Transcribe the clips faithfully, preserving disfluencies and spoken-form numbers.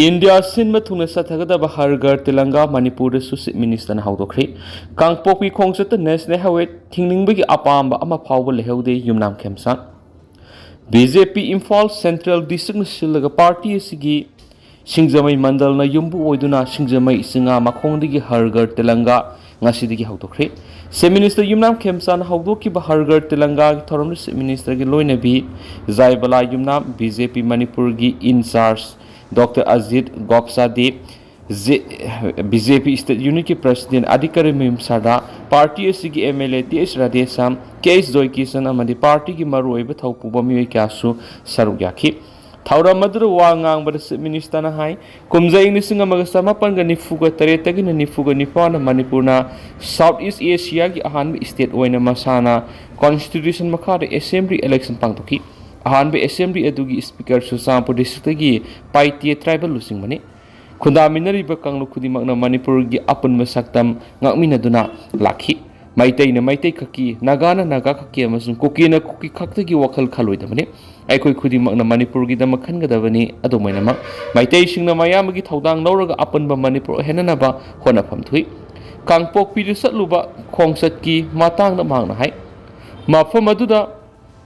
India ꯁꯤꯟꯕ ꯊꯨꯡꯅ ꯆꯠꯊꯒꯗꯕ ꯍꯔ ꯘꯔ ꯇꯤꯂꯪꯒꯥ ꯃꯅꯤꯄꯨꯔꯗꯁꯨ ꯆꯤꯐ ꯃꯤꯅꯤꯁꯇꯔꯅ ꯍꯧꯗꯣꯛꯈ꯭ꯔꯦ꯫ ꯀꯥꯡꯄꯣꯛꯄꯤ ꯈꯣꯡꯆꯠꯇ ꯅꯦꯁꯅꯦꯜ ꯍꯥꯏꯋꯦ ꯊꯤꯡꯅꯤꯡꯕꯒꯤ ꯑꯄꯥꯝꯕ ꯑꯃ ꯐꯥꯎꯕ ꯂꯩꯍꯧꯗꯦ ꯌꯨꯝꯅꯥꯝ ꯈꯦꯝꯆꯥꯟ꯫ ꯕꯤ ꯖꯦ ꯄꯤ ꯏꯝꯐꯥꯜ ꯁꯦꯟꯇ꯭ꯔꯦꯜ ꯗꯤꯁꯇ꯭ꯔꯤꯛꯅ ꯁꯤꯜꯂꯒ ꯄꯥꯔꯇꯤ ꯑꯁꯤꯒꯤ ꯁꯤꯡꯖꯃꯩ ꯃꯟꯗꯜꯅ ꯌꯨꯝꯕꯨ ꯑꯣꯏꯗꯨꯅ ꯁꯤꯡꯖꯃꯩ ꯆꯤꯉꯥ ꯃꯈꯣꯡꯗꯒꯤ ꯍꯔ ꯘꯔ ꯇꯤꯂꯪꯒꯥ ꯉꯁꯤꯗꯒꯤ ꯍꯧꯗꯣꯛꯈ꯭ꯔꯦ꯫ ꯆꯤꯐ ꯃꯤꯅꯤꯁꯇꯔ ꯌꯨꯝꯅꯥꯝ ꯈꯦꯝꯆꯥꯟꯅ ꯍꯧꯗꯣꯛꯈꯤꯕ ꯍꯔ ꯘꯔ ꯇꯤꯂꯪꯒꯥꯒꯤ ꯊꯧꯔꯝꯗ ꯆꯤꯐ ꯃꯤꯅꯤꯁꯇꯔꯒꯤ ꯂꯣꯏꯅꯕꯤ ꯖꯥꯏꯕꯂꯥ ꯌꯨꯝꯅꯥꯝ, ꯕꯤ ꯖꯦ ꯄꯤ ꯃꯅꯤꯄꯨꯔꯒꯤ in charge doctor Ajit Gopchade, B J P state ꯌꯨꯅꯤꯠꯀꯤ ꯄ꯭ꯔꯁꯤꯗꯦꯟꯠ ꯑꯗꯤꯀꯔꯤꯝ ꯁꯥꯗꯥ, ꯄꯥꯔꯇꯤ ꯑꯁꯤꯒꯤ M L A T H Radheshyam, K H Joykishan ꯑꯃꯗꯤ ꯄꯥꯔꯇꯤꯒꯤ ꯃꯔꯨꯑꯣꯏꯕ ꯊꯧꯄꯨꯕ ꯃꯤꯑꯣꯏ ꯀꯌꯥꯁꯨ ꯁꯔꯨꯛ ꯌꯥꯈꯤ꯫ ꯊꯧꯔꯝ ꯑꯗꯨꯗ ꯋꯥ ꯉꯥꯡꯕꯗ ꯆꯤꯐ ꯃꯤꯅꯤꯁꯇꯔꯅ ꯍꯥꯏ, ꯀꯨꯝꯖꯥ ꯏꯪ ꯂꯤꯁꯤꯡ ꯑꯃꯒ ꯆꯃꯥꯄꯟꯒ ꯅꯤꯐꯨꯒ ꯇꯔꯦꯠꯇꯒꯤꯅ ꯅꯤꯐꯨꯒ ꯅꯤꯄꯥꯟꯗ ꯃꯅꯤꯄꯨꯔꯅ ꯁꯥꯎꯠ ꯏꯁ ꯑꯦꯁꯤꯌꯥꯒꯤ ꯑꯍꯥꯟꯕ ꯁ꯭ꯇꯦꯠ ꯑꯣꯏꯅ ꯃꯁꯥꯅ ꯀꯣꯟꯁꯇꯤꯇ꯭ꯌꯨꯁꯟ ꯃꯈꯥꯗ ꯑꯦꯁꯦꯝꯕ꯭ꯂꯤ ꯏꯂꯦꯛꯁꯟ ꯄꯥꯡꯊꯣꯛꯈꯤ꯫ ꯑꯍꯥꯟꯕ ꯑꯦꯁꯦꯝꯕ꯭ꯂꯤ ꯑꯗꯨꯒꯤ ꯁ꯭ꯄꯤꯀꯔ ꯆꯨꯔꯆꯥꯟꯄꯨꯔ ꯗꯤꯁꯇ꯭ꯔꯤꯛꯇꯒꯤ ꯄꯥꯏꯇꯦ ꯇ꯭ꯔꯥꯏꯕꯦꯜ ꯂꯨꯆꯤꯡꯕꯅꯤ꯫ ꯈꯨꯟꯗꯥꯃꯤꯟꯅꯔꯤꯕ ꯀꯥꯡꯂꯨꯞ ꯈꯨꯗꯤꯡꯃꯛꯅ ꯃꯅꯤꯄꯨꯔꯒꯤ ꯑꯄꯨꯟꯕ ꯁꯛꯇꯝ ꯉꯥꯛꯃꯤꯟꯅꯗꯨꯅ ꯂꯥꯛꯈꯤ꯫ ꯃꯩꯇꯩꯅ ꯃꯩꯇꯩ ꯈꯛꯀꯤ, ꯅꯥꯒꯥꯅ ꯅꯥꯒꯥ ꯈꯛꯀꯤ ꯑꯃꯁꯨꯡ ꯀꯨꯀꯤꯅ ꯀꯨꯀꯤ ꯈꯛꯇꯒꯤ ꯋꯥꯈꯜ ꯈꯜꯂꯣꯏꯗꯕꯅꯤ꯫ ꯑꯩꯈꯣꯏ ꯈꯨꯗꯤꯡꯃꯛꯅ ꯃꯅꯤꯄꯨꯔꯒꯤꯗꯃꯛ ꯈꯟꯒꯗꯕꯅꯤ꯫ ꯑꯗꯨꯝ ꯑꯣꯏꯅꯃꯛ, ꯃꯩꯇꯩꯁꯤꯡꯅ ꯃꯌꯥꯝꯒꯤ ꯊꯧꯗꯥꯡ ꯂꯧꯔꯒ ꯑꯄꯨꯟꯕ ꯃꯅꯤꯄꯨꯔ ꯑꯣꯏꯍꯟꯅꯅꯕ ꯍꯣꯠꯅꯐꯝ ꯊꯣꯛꯏ꯫ ꯀꯥꯡꯄꯣꯛꯄꯤꯗ ꯆꯠꯂꯨꯕ ꯈꯣꯡꯆꯠꯀꯤ ꯃꯇꯥꯡꯗ ꯃꯍꯥꯛꯅ ꯍꯥꯏ, ꯃꯐꯝ ꯑꯗꯨꯗ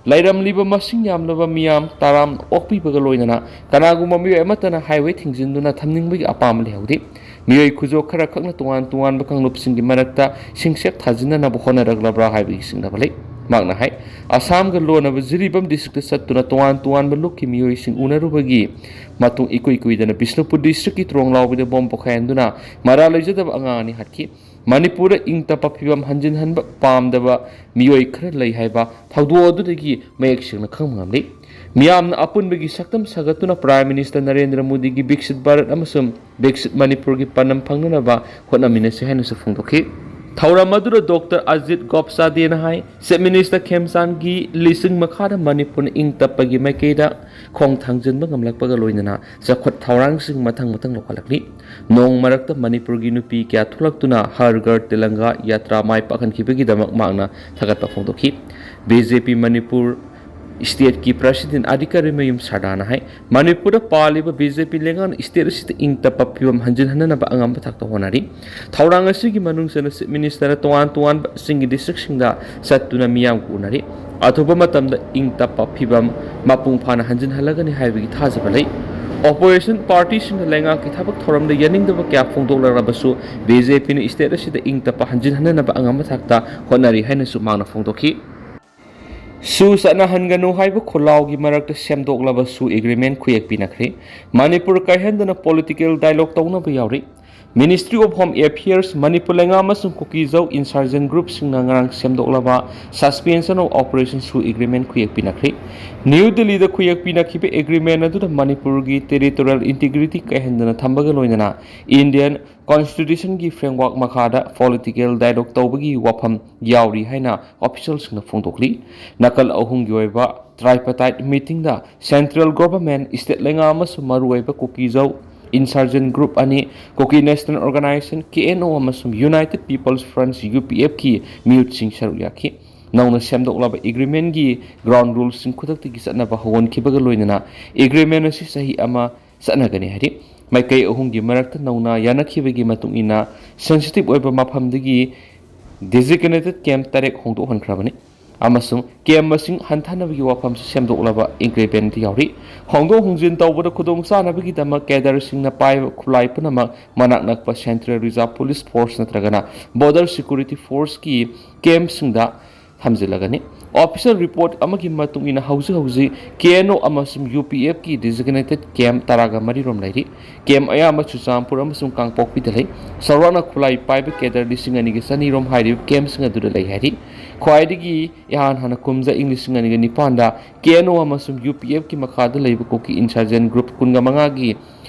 ꯂꯩꯔꯝꯂꯤꯕ ꯃꯁꯤꯡ ꯌꯥꯝꯂꯕ ꯃꯤꯌꯥꯝ ꯇꯔꯥꯝꯅ ꯑꯣꯛꯄꯤꯕꯒ ꯂꯣꯏꯅꯅ ꯀꯅꯥꯒꯨꯝꯕ ꯃꯤꯑꯣꯏ ꯑꯃꯠꯇꯅ ꯍꯥꯏꯋꯦ ꯊꯤꯡꯖꯤꯟꯗꯨꯅ ꯊꯝꯅꯤꯡꯕꯒꯤ ꯑꯄꯥꯝꯕ ꯂꯩꯍꯧꯗꯦ꯫ ꯃꯤꯑꯣꯏ ꯈꯨꯖꯣ ꯈꯔ ꯈꯛꯅ ꯇꯣꯉꯥꯟ ꯇꯣꯉꯥꯟꯕ ꯀꯥꯡꯂꯨꯞꯁꯤꯡꯒꯤ ꯃꯔꯛꯇ ꯁꯤꯡꯁꯦꯞ ꯊꯥꯖꯤꯟꯅꯅꯕ ꯍꯣꯠꯅꯔꯛꯂꯕ꯭ꯔꯥ ꯍꯥꯏꯕꯒꯤ ꯆꯤꯡꯅꯕ ꯂꯩ꯫ ꯃꯍꯥꯛꯅ ꯍꯥꯏ, ꯑꯁꯥꯝꯒ ꯂꯣꯟꯅꯕ ꯖꯤꯔꯤꯕꯥꯝ ꯗꯤꯁꯇ꯭ꯔꯤꯛꯇ ꯆꯠꯇꯨꯅ ꯇꯣꯉꯥꯟ ꯇꯣꯉꯥꯟꯕ ꯂꯨꯞꯀꯤ ꯃꯤꯑꯣꯏꯁꯤꯡ ꯎꯅꯔꯨꯕꯒꯤ ꯃꯇꯨꯡ ꯏꯀꯨꯏ ꯀꯨꯏꯗꯅ ꯕꯤꯁꯅꯨꯄꯨꯔ ꯗꯤꯁꯇ꯭ꯔꯤꯛꯀꯤ ꯇ꯭ꯔꯣꯡꯂꯥꯎꯕꯤꯗ ꯕꯣꯝ ꯄꯣꯈꯥꯏꯍꯟꯗꯨꯅ ꯃꯔꯥꯜ ꯂꯩꯖꯗꯕ ꯑꯉꯥꯡ ꯑꯅꯤ ꯍꯥꯠꯈꯤ꯫ ꯃꯅꯤꯄꯨꯔꯗ ꯏꯪ ꯇꯞꯄ ꯐꯤꯕꯝ ꯍꯟꯖꯤꯟꯍꯟꯕ ꯄꯥꯝꯗꯕ ꯃꯤꯑꯣꯏ ꯈꯔ ꯂꯩ ꯍꯥꯏꯕ ꯊꯧꯗꯣꯛ ꯑꯗꯨꯗꯒꯤ ꯃꯌꯦꯛ ꯁꯦꯡꯅ ꯈꯪꯕ ꯉꯝꯂꯤ꯫ ꯃꯤꯌꯥꯝꯅ ꯑꯄꯨꯟꯕꯒꯤ ꯁꯛꯇꯝ ꯁꯥꯒꯠꯇꯨꯅ ꯄ꯭ꯔꯥꯏꯝ ꯃꯤꯅꯤꯁꯇꯔ ꯅꯔꯦꯟꯗ꯭ꯔ ꯃꯣꯗꯤꯒꯤ ꯕꯤꯛꯁꯤꯠ ꯚꯥꯔꯠ ꯑꯃꯁꯨꯡ ꯕꯤꯛꯁꯤꯠ ꯃꯅꯤꯄꯨꯔꯒꯤ ꯄꯥꯟꯗꯝ ꯐꯪꯅꯅꯕ ꯍꯣꯠꯅꯃꯤꯟꯅꯁꯤ ꯍꯥꯏꯅꯁꯨ ꯐꯣꯡꯗꯣꯛꯈꯤ꯫ ꯊꯧꯔꯝ ꯑꯗꯨꯗ ꯗꯣꯛꯇꯔ ꯑꯖꯤꯠ ꯒꯣꯞꯁꯥꯗꯦꯅ ꯍꯥꯏ, ꯆꯤꯐ ꯃꯤꯅꯤꯁꯇꯔ ꯈꯦꯝꯆꯥꯟꯒꯤ ꯂꯤꯁꯤꯡ ꯃꯈꯥꯗ ꯃꯅꯤꯄꯨꯔꯅ ꯏꯪ ꯇꯞꯄꯒꯤ ꯃꯥꯏꯀꯩꯗ ꯈꯣꯡ ꯊꯥꯡꯖꯤꯟꯕ ꯉꯝꯂꯛꯄꯒ ꯂꯣꯏꯅꯅ ꯆꯥꯎꯈꯠ ꯊꯧꯔꯥꯡꯁꯤꯡ ꯃꯊꯪ ꯃꯊꯪ ꯂꯧꯈꯠꯂꯛꯂꯤ꯫ ꯅꯣꯡ ꯃꯔꯛꯇ ꯃꯅꯤꯄꯨꯔꯒꯤ ꯅꯨꯄꯤ ꯀꯌꯥ ꯊꯣꯛꯂꯛꯇꯨꯅ ꯍꯔ ꯘꯔ ꯇꯤꯂꯪꯒꯥ ꯌꯥꯇ꯭ꯔꯥ ꯃꯥꯏ ꯄꯥꯛꯍꯟꯈꯤꯕꯒꯤꯗꯃꯛ ꯃꯍꯥꯛꯅ ꯊꯥꯒꯠꯄ ꯐꯣꯡꯗꯣꯛꯈꯤ꯫ ꯕꯤ ꯖꯦ ꯄꯤ ꯃꯅꯤꯄꯨꯔ ꯁ꯭ꯇꯦꯠꯀꯤ ꯄ꯭ꯔꯁꯤꯗꯦꯟ ꯑꯗꯤꯀꯥꯔꯤꯃꯌꯨꯝ ꯁꯔꯗꯥꯅ ꯍꯥꯏ, ꯃꯅꯤꯄꯨꯔꯗ ꯄꯥꯜꯂꯤꯕ ꯕꯤ ꯖꯦ ꯄꯤ ꯂꯩꯉꯥꯛꯅ ꯁ꯭ꯇꯦꯠ ꯑꯁꯤꯗ ꯏꯪ ꯇꯞꯄ ꯐꯤꯕꯝ ꯍꯟꯖꯤꯟꯍꯟꯅꯅꯕ ꯑꯉꯝꯕ ꯊꯥꯛꯇ ꯍꯣꯠꯅꯔꯤ꯫ ꯊꯧꯔꯥꯡ ꯑꯁꯤꯒꯤ ꯃꯅꯨꯡ ꯆꯟꯅ ꯆꯤꯐ ꯃꯤꯅꯤꯁꯇꯔꯅ ꯇꯣꯉꯥꯟ ꯇꯣꯉꯥꯟꯕ ꯆꯤꯡꯒꯤ ꯗꯤꯁꯇ꯭ꯔꯤꯛꯁꯤꯡꯗ ꯆꯠꯇꯨꯅ ꯃꯤꯌꯥꯝꯒ ꯎꯅꯔꯤ꯫ ꯑꯊꯨꯕ ꯃꯇꯝꯗ ꯏꯪ ꯇꯞꯄ ꯐꯤꯕꯝ ꯃꯄꯨꯡ ꯐꯥꯅ ꯍꯟꯖꯤꯟꯍꯜꯂꯒꯅꯤ ꯍꯥꯏꯕꯒꯤ ꯊꯥꯖꯕ ꯂꯩ꯫ ꯑꯣꯄꯣꯖꯤꯁꯟ ꯄꯥꯔꯇꯤꯁꯤꯡꯅ ꯂꯩꯉꯥꯛꯀꯤ ꯊꯕꯛ ꯊꯧꯔꯝꯗ ꯌꯥꯅꯤꯡꯗꯕ ꯀꯌꯥ ꯐꯣꯡꯗꯣꯛꯂꯛꯂꯕꯁꯨ ꯕꯤ ꯖꯦ ꯄꯤꯅ ꯁ꯭ꯇꯦꯠ ꯑꯁꯤꯗ ꯏꯪ ꯇꯞꯄ ꯍꯟꯖꯤꯟꯍꯟꯅꯅꯕ ꯑꯉꯝꯕ ꯊꯥꯛꯇ ꯍꯣꯠꯅꯔꯤ ꯍꯥꯏꯅꯁꯨ ꯃꯍꯥꯛꯅ ꯐꯣꯡꯗꯣꯛꯈꯤ꯫ ꯁꯨ ꯆꯠꯅꯍꯟꯒꯅꯨ ꯍꯥꯏꯕ ꯈꯨꯜꯂꯥꯎꯒꯤ ꯃꯔꯛꯇ ꯁꯦꯝꯗꯣꯛꯂꯕ ꯁꯨ ꯑꯦꯒ꯭ꯔꯤꯃꯦꯟ ꯈꯨꯌꯦꯛ ꯄꯤꯅꯈ꯭ꯔꯦ꯫ ꯃꯅꯤꯄꯨꯔ ꯀꯥꯏꯍꯟꯗꯅ ꯄꯣꯂꯤꯇꯤꯀꯦꯜ ꯗꯥꯏꯂꯣꯒ ꯇꯧꯅꯕ ꯌꯥꯎꯔꯤ꯫ Ministry of Home Affairs, Manipur ꯂꯩꯉꯥꯛ ꯑꯃꯁꯨꯡ ꯀꯨꯀꯤꯖꯧ ꯏꯟꯁꯔꯖꯦꯟ ꯒ꯭ꯔꯨꯞꯁꯤꯡꯅ ꯉꯔꯥꯡ ꯁꯦꯝꯗꯣꯛꯂꯕ Suspension of Operation ꯁꯨ ꯑꯦꯒ꯭ꯔꯤꯃꯦꯟ ꯈꯨꯌꯦꯛ ꯄꯤꯅꯈ꯭ꯔꯦ꯫ ꯅ꯭ꯌꯨ ꯗꯤꯜꯂꯤꯗ ꯈꯨꯌꯦꯛ ꯄꯤꯅꯈꯤꯕ ꯑꯦꯒ꯭ꯔꯤꯃꯦꯟ ꯑꯗꯨꯗ ꯃꯅꯤꯄꯨꯔꯒꯤ ꯇꯦꯔꯤꯇꯣꯔꯤꯌꯦꯜ ꯏꯟꯇꯤꯒ꯭ꯔꯤꯇꯤ ꯀꯥꯏꯍꯟꯗꯅ ꯊꯝꯕꯒ ꯂꯣꯏꯅꯅ ꯏꯟꯗꯤꯌꯟ ꯀꯣꯟꯁꯇꯤꯇ꯭ꯌꯨꯁꯟꯒꯤ ꯐ꯭ꯔꯦꯝꯋꯥꯔꯛ ꯃꯈꯥꯗ ꯄꯣꯂꯤꯇꯤꯀꯦꯜ ꯗꯥꯏꯂꯣꯒ ꯇꯧꯕꯒꯤ ꯋꯥꯐꯝ ꯌꯥꯎꯔꯤ ꯍꯥꯏꯅ ꯑꯣꯐꯤꯁꯤꯌꯦꯜꯁꯤꯡꯅ ꯐꯣꯡꯗꯣꯛꯂꯤ꯫ ꯅꯥꯀꯜ ꯑꯍꯨꯝꯒꯤ ꯑꯣꯏꯕ ꯇ꯭ꯔꯥꯏꯄꯥꯔꯇꯥꯏꯠ ꯃꯤꯇꯤꯡꯗ ꯁꯦꯟꯇ꯭ꯔꯦꯜ ꯒꯣꯚꯔꯟꯃꯦꯟꯠ, ꯁ꯭ꯇꯦꯠ ꯂꯩꯉꯥꯛ ꯑꯃꯁꯨꯡ ꯃꯔꯨꯑꯣꯏꯕ ꯀꯨꯀꯤꯖꯧ ꯏꯟꯁꯔꯖꯦꯟ ꯒ꯭ꯔꯨꯞ ꯑꯅꯤ, ꯀꯨꯀꯤ ꯅꯦꯁꯅꯦꯜ ꯑꯣꯔꯒꯅꯥꯏꯖꯦꯁꯟ, ꯀꯦ ꯑꯦꯟ ꯑꯣ, ꯑꯃꯁꯨꯡ ꯌꯨꯅꯥꯏꯇꯦꯗ ꯄꯤꯄꯜꯁ ꯐ꯭ꯔꯟꯠ, ꯌꯨ ꯄꯤ ꯑꯦꯐꯀꯤ ꯃꯤꯍꯨꯠꯁꯤꯡ ꯁꯔꯨꯛ ꯌꯥꯈꯤ꯫ ꯅꯧꯅ ꯁꯦꯝꯗꯣꯛꯂꯕ ꯑꯦꯒ꯭ꯔꯤꯃꯦꯟꯒꯤ ꯒ꯭ꯔꯥꯎꯟ ꯔꯨꯜꯁꯤꯡ ꯈꯨꯗꯛꯇꯒꯤ ꯆꯠꯅꯕ ꯍꯧꯍꯟꯈꯤꯕꯒ ꯂꯣꯏꯅꯅ ꯑꯦꯒ꯭ꯔꯤꯃꯦꯟ ꯑꯁꯤ ꯆꯍꯤ ꯑꯃ ꯆꯠꯅꯒꯅꯤ ꯍꯥꯏꯔꯤ꯫ ꯃꯥꯏꯀꯩ ꯑꯍꯨꯝꯒꯤ ꯃꯔꯛꯇ ꯅꯧꯅ ꯌꯥꯅꯈꯤꯕꯒꯤ ꯃꯇꯨꯡ ꯏꯟꯅ ꯁꯦꯟꯁꯤꯇꯤꯚ ꯑꯣꯏꯕ ꯃꯐꯝꯗꯒꯤ ꯗꯤꯖꯤꯒꯅꯦꯇꯦꯗ ꯀꯦꯝꯞ ꯇꯔꯦꯠ ꯍꯣꯡꯗꯣꯛꯍꯟꯈ꯭ꯔꯕꯅꯤ ꯑꯃꯁꯨꯡ ꯀꯦꯝꯞ ꯃꯁꯤꯡ ꯍꯟꯊꯅꯕꯒꯤ ꯋꯥꯐꯝꯁꯨ ꯁꯦꯝꯗꯣꯛꯂꯕ ꯑꯦꯒ꯭ꯔꯤꯃꯦꯟꯠ ꯌꯥꯎꯔꯤ꯫ ꯍꯣꯡꯗꯣꯛ ꯍꯣꯡꯖꯤꯟ ꯇꯧꯕꯗ ꯈꯨꯗꯣꯡꯆꯥꯅꯕꯒꯤꯗꯃꯛ ꯀꯦꯗꯔꯁꯤꯡꯅ ꯄꯥꯏꯕ ꯈꯨꯠꯂꯥꯏ ꯄꯨꯝꯅꯃꯛ ꯃꯅꯥꯛ ꯅꯛꯄ ꯁꯦꯟꯇ꯭ꯔꯦꯜ ꯔꯤꯖꯥꯔꯚ ꯄꯨꯂꯤꯁ ꯐꯣꯔꯁ ꯅꯠꯇ꯭ꯔꯒꯅ ꯕꯣꯔꯗꯔ ꯁꯦꯀ꯭ꯌꯨꯔꯤꯇꯤ ꯐꯣꯔꯁꯀꯤ ꯀꯦꯝꯞꯁꯤꯡꯗ ꯊꯝꯖꯤꯜꯂꯒꯅꯤ꯫ ꯑꯣꯐꯤꯁꯤꯌꯦꯜ ꯔꯤꯄꯣꯔꯠ ꯑꯃꯒꯤ ꯃꯇꯨꯡ ꯏꯟꯅ ꯍꯧꯖꯤꯛ ꯍꯧꯖꯤꯛ ꯀꯦ ꯑꯦꯟ ꯑꯣ ꯑꯃꯁꯨꯡ ꯌꯨ ꯄꯤ ꯑꯦꯐꯀꯤ ꯗꯤꯖꯤꯒꯅꯦꯇꯦꯗ ꯀꯦꯝꯞ ꯇꯔꯥꯒ ꯃꯔꯤ ꯔꯣꯝ ꯂꯩꯔꯤ꯫ ꯀꯦꯝꯞ ꯑꯌꯥꯝꯕ ꯆꯨꯔꯆꯥꯟꯄꯨꯔ ꯑꯃꯁꯨꯡ ꯀꯥꯡꯄꯣꯛꯄꯤꯗ ꯂꯩ꯫ ꯆꯥꯎꯔꯥꯛꯅ ꯈꯨꯠꯂꯥꯏ ꯄꯥꯏꯕ ꯀꯦꯗꯔ ꯂꯤꯁꯤꯡ ꯑꯅꯤꯒ ꯆꯅꯤ ꯔꯣꯝ ꯍꯥꯏꯔꯤꯕ ꯀꯦꯝꯞꯁꯤꯡ ꯑꯗꯨꯗ ꯂꯩ ꯍꯥꯏꯔꯤ꯫ ꯈ꯭ꯋꯥꯏꯗꯒꯤ ꯏꯍꯥꯟ ꯍꯥꯟꯅ ꯀꯨꯝꯖꯥ ꯏꯪ ꯂꯤꯁꯤꯡ ꯑꯅꯤꯒ ꯅꯤꯄꯥꯟꯗ ꯀꯦ ꯑꯦꯟ ꯑꯣ ꯑꯃꯁꯨꯡ ꯌꯨ ꯄꯤ ꯑꯦꯐꯀꯤ ꯃꯈꯥꯗ ꯂꯩꯕ ꯀꯨꯀꯤ ꯏꯟꯁꯔꯖꯦꯟ ꯒ꯭ꯔꯨꯞ ꯀꯨꯟꯒ ꯃꯉꯥꯒꯤ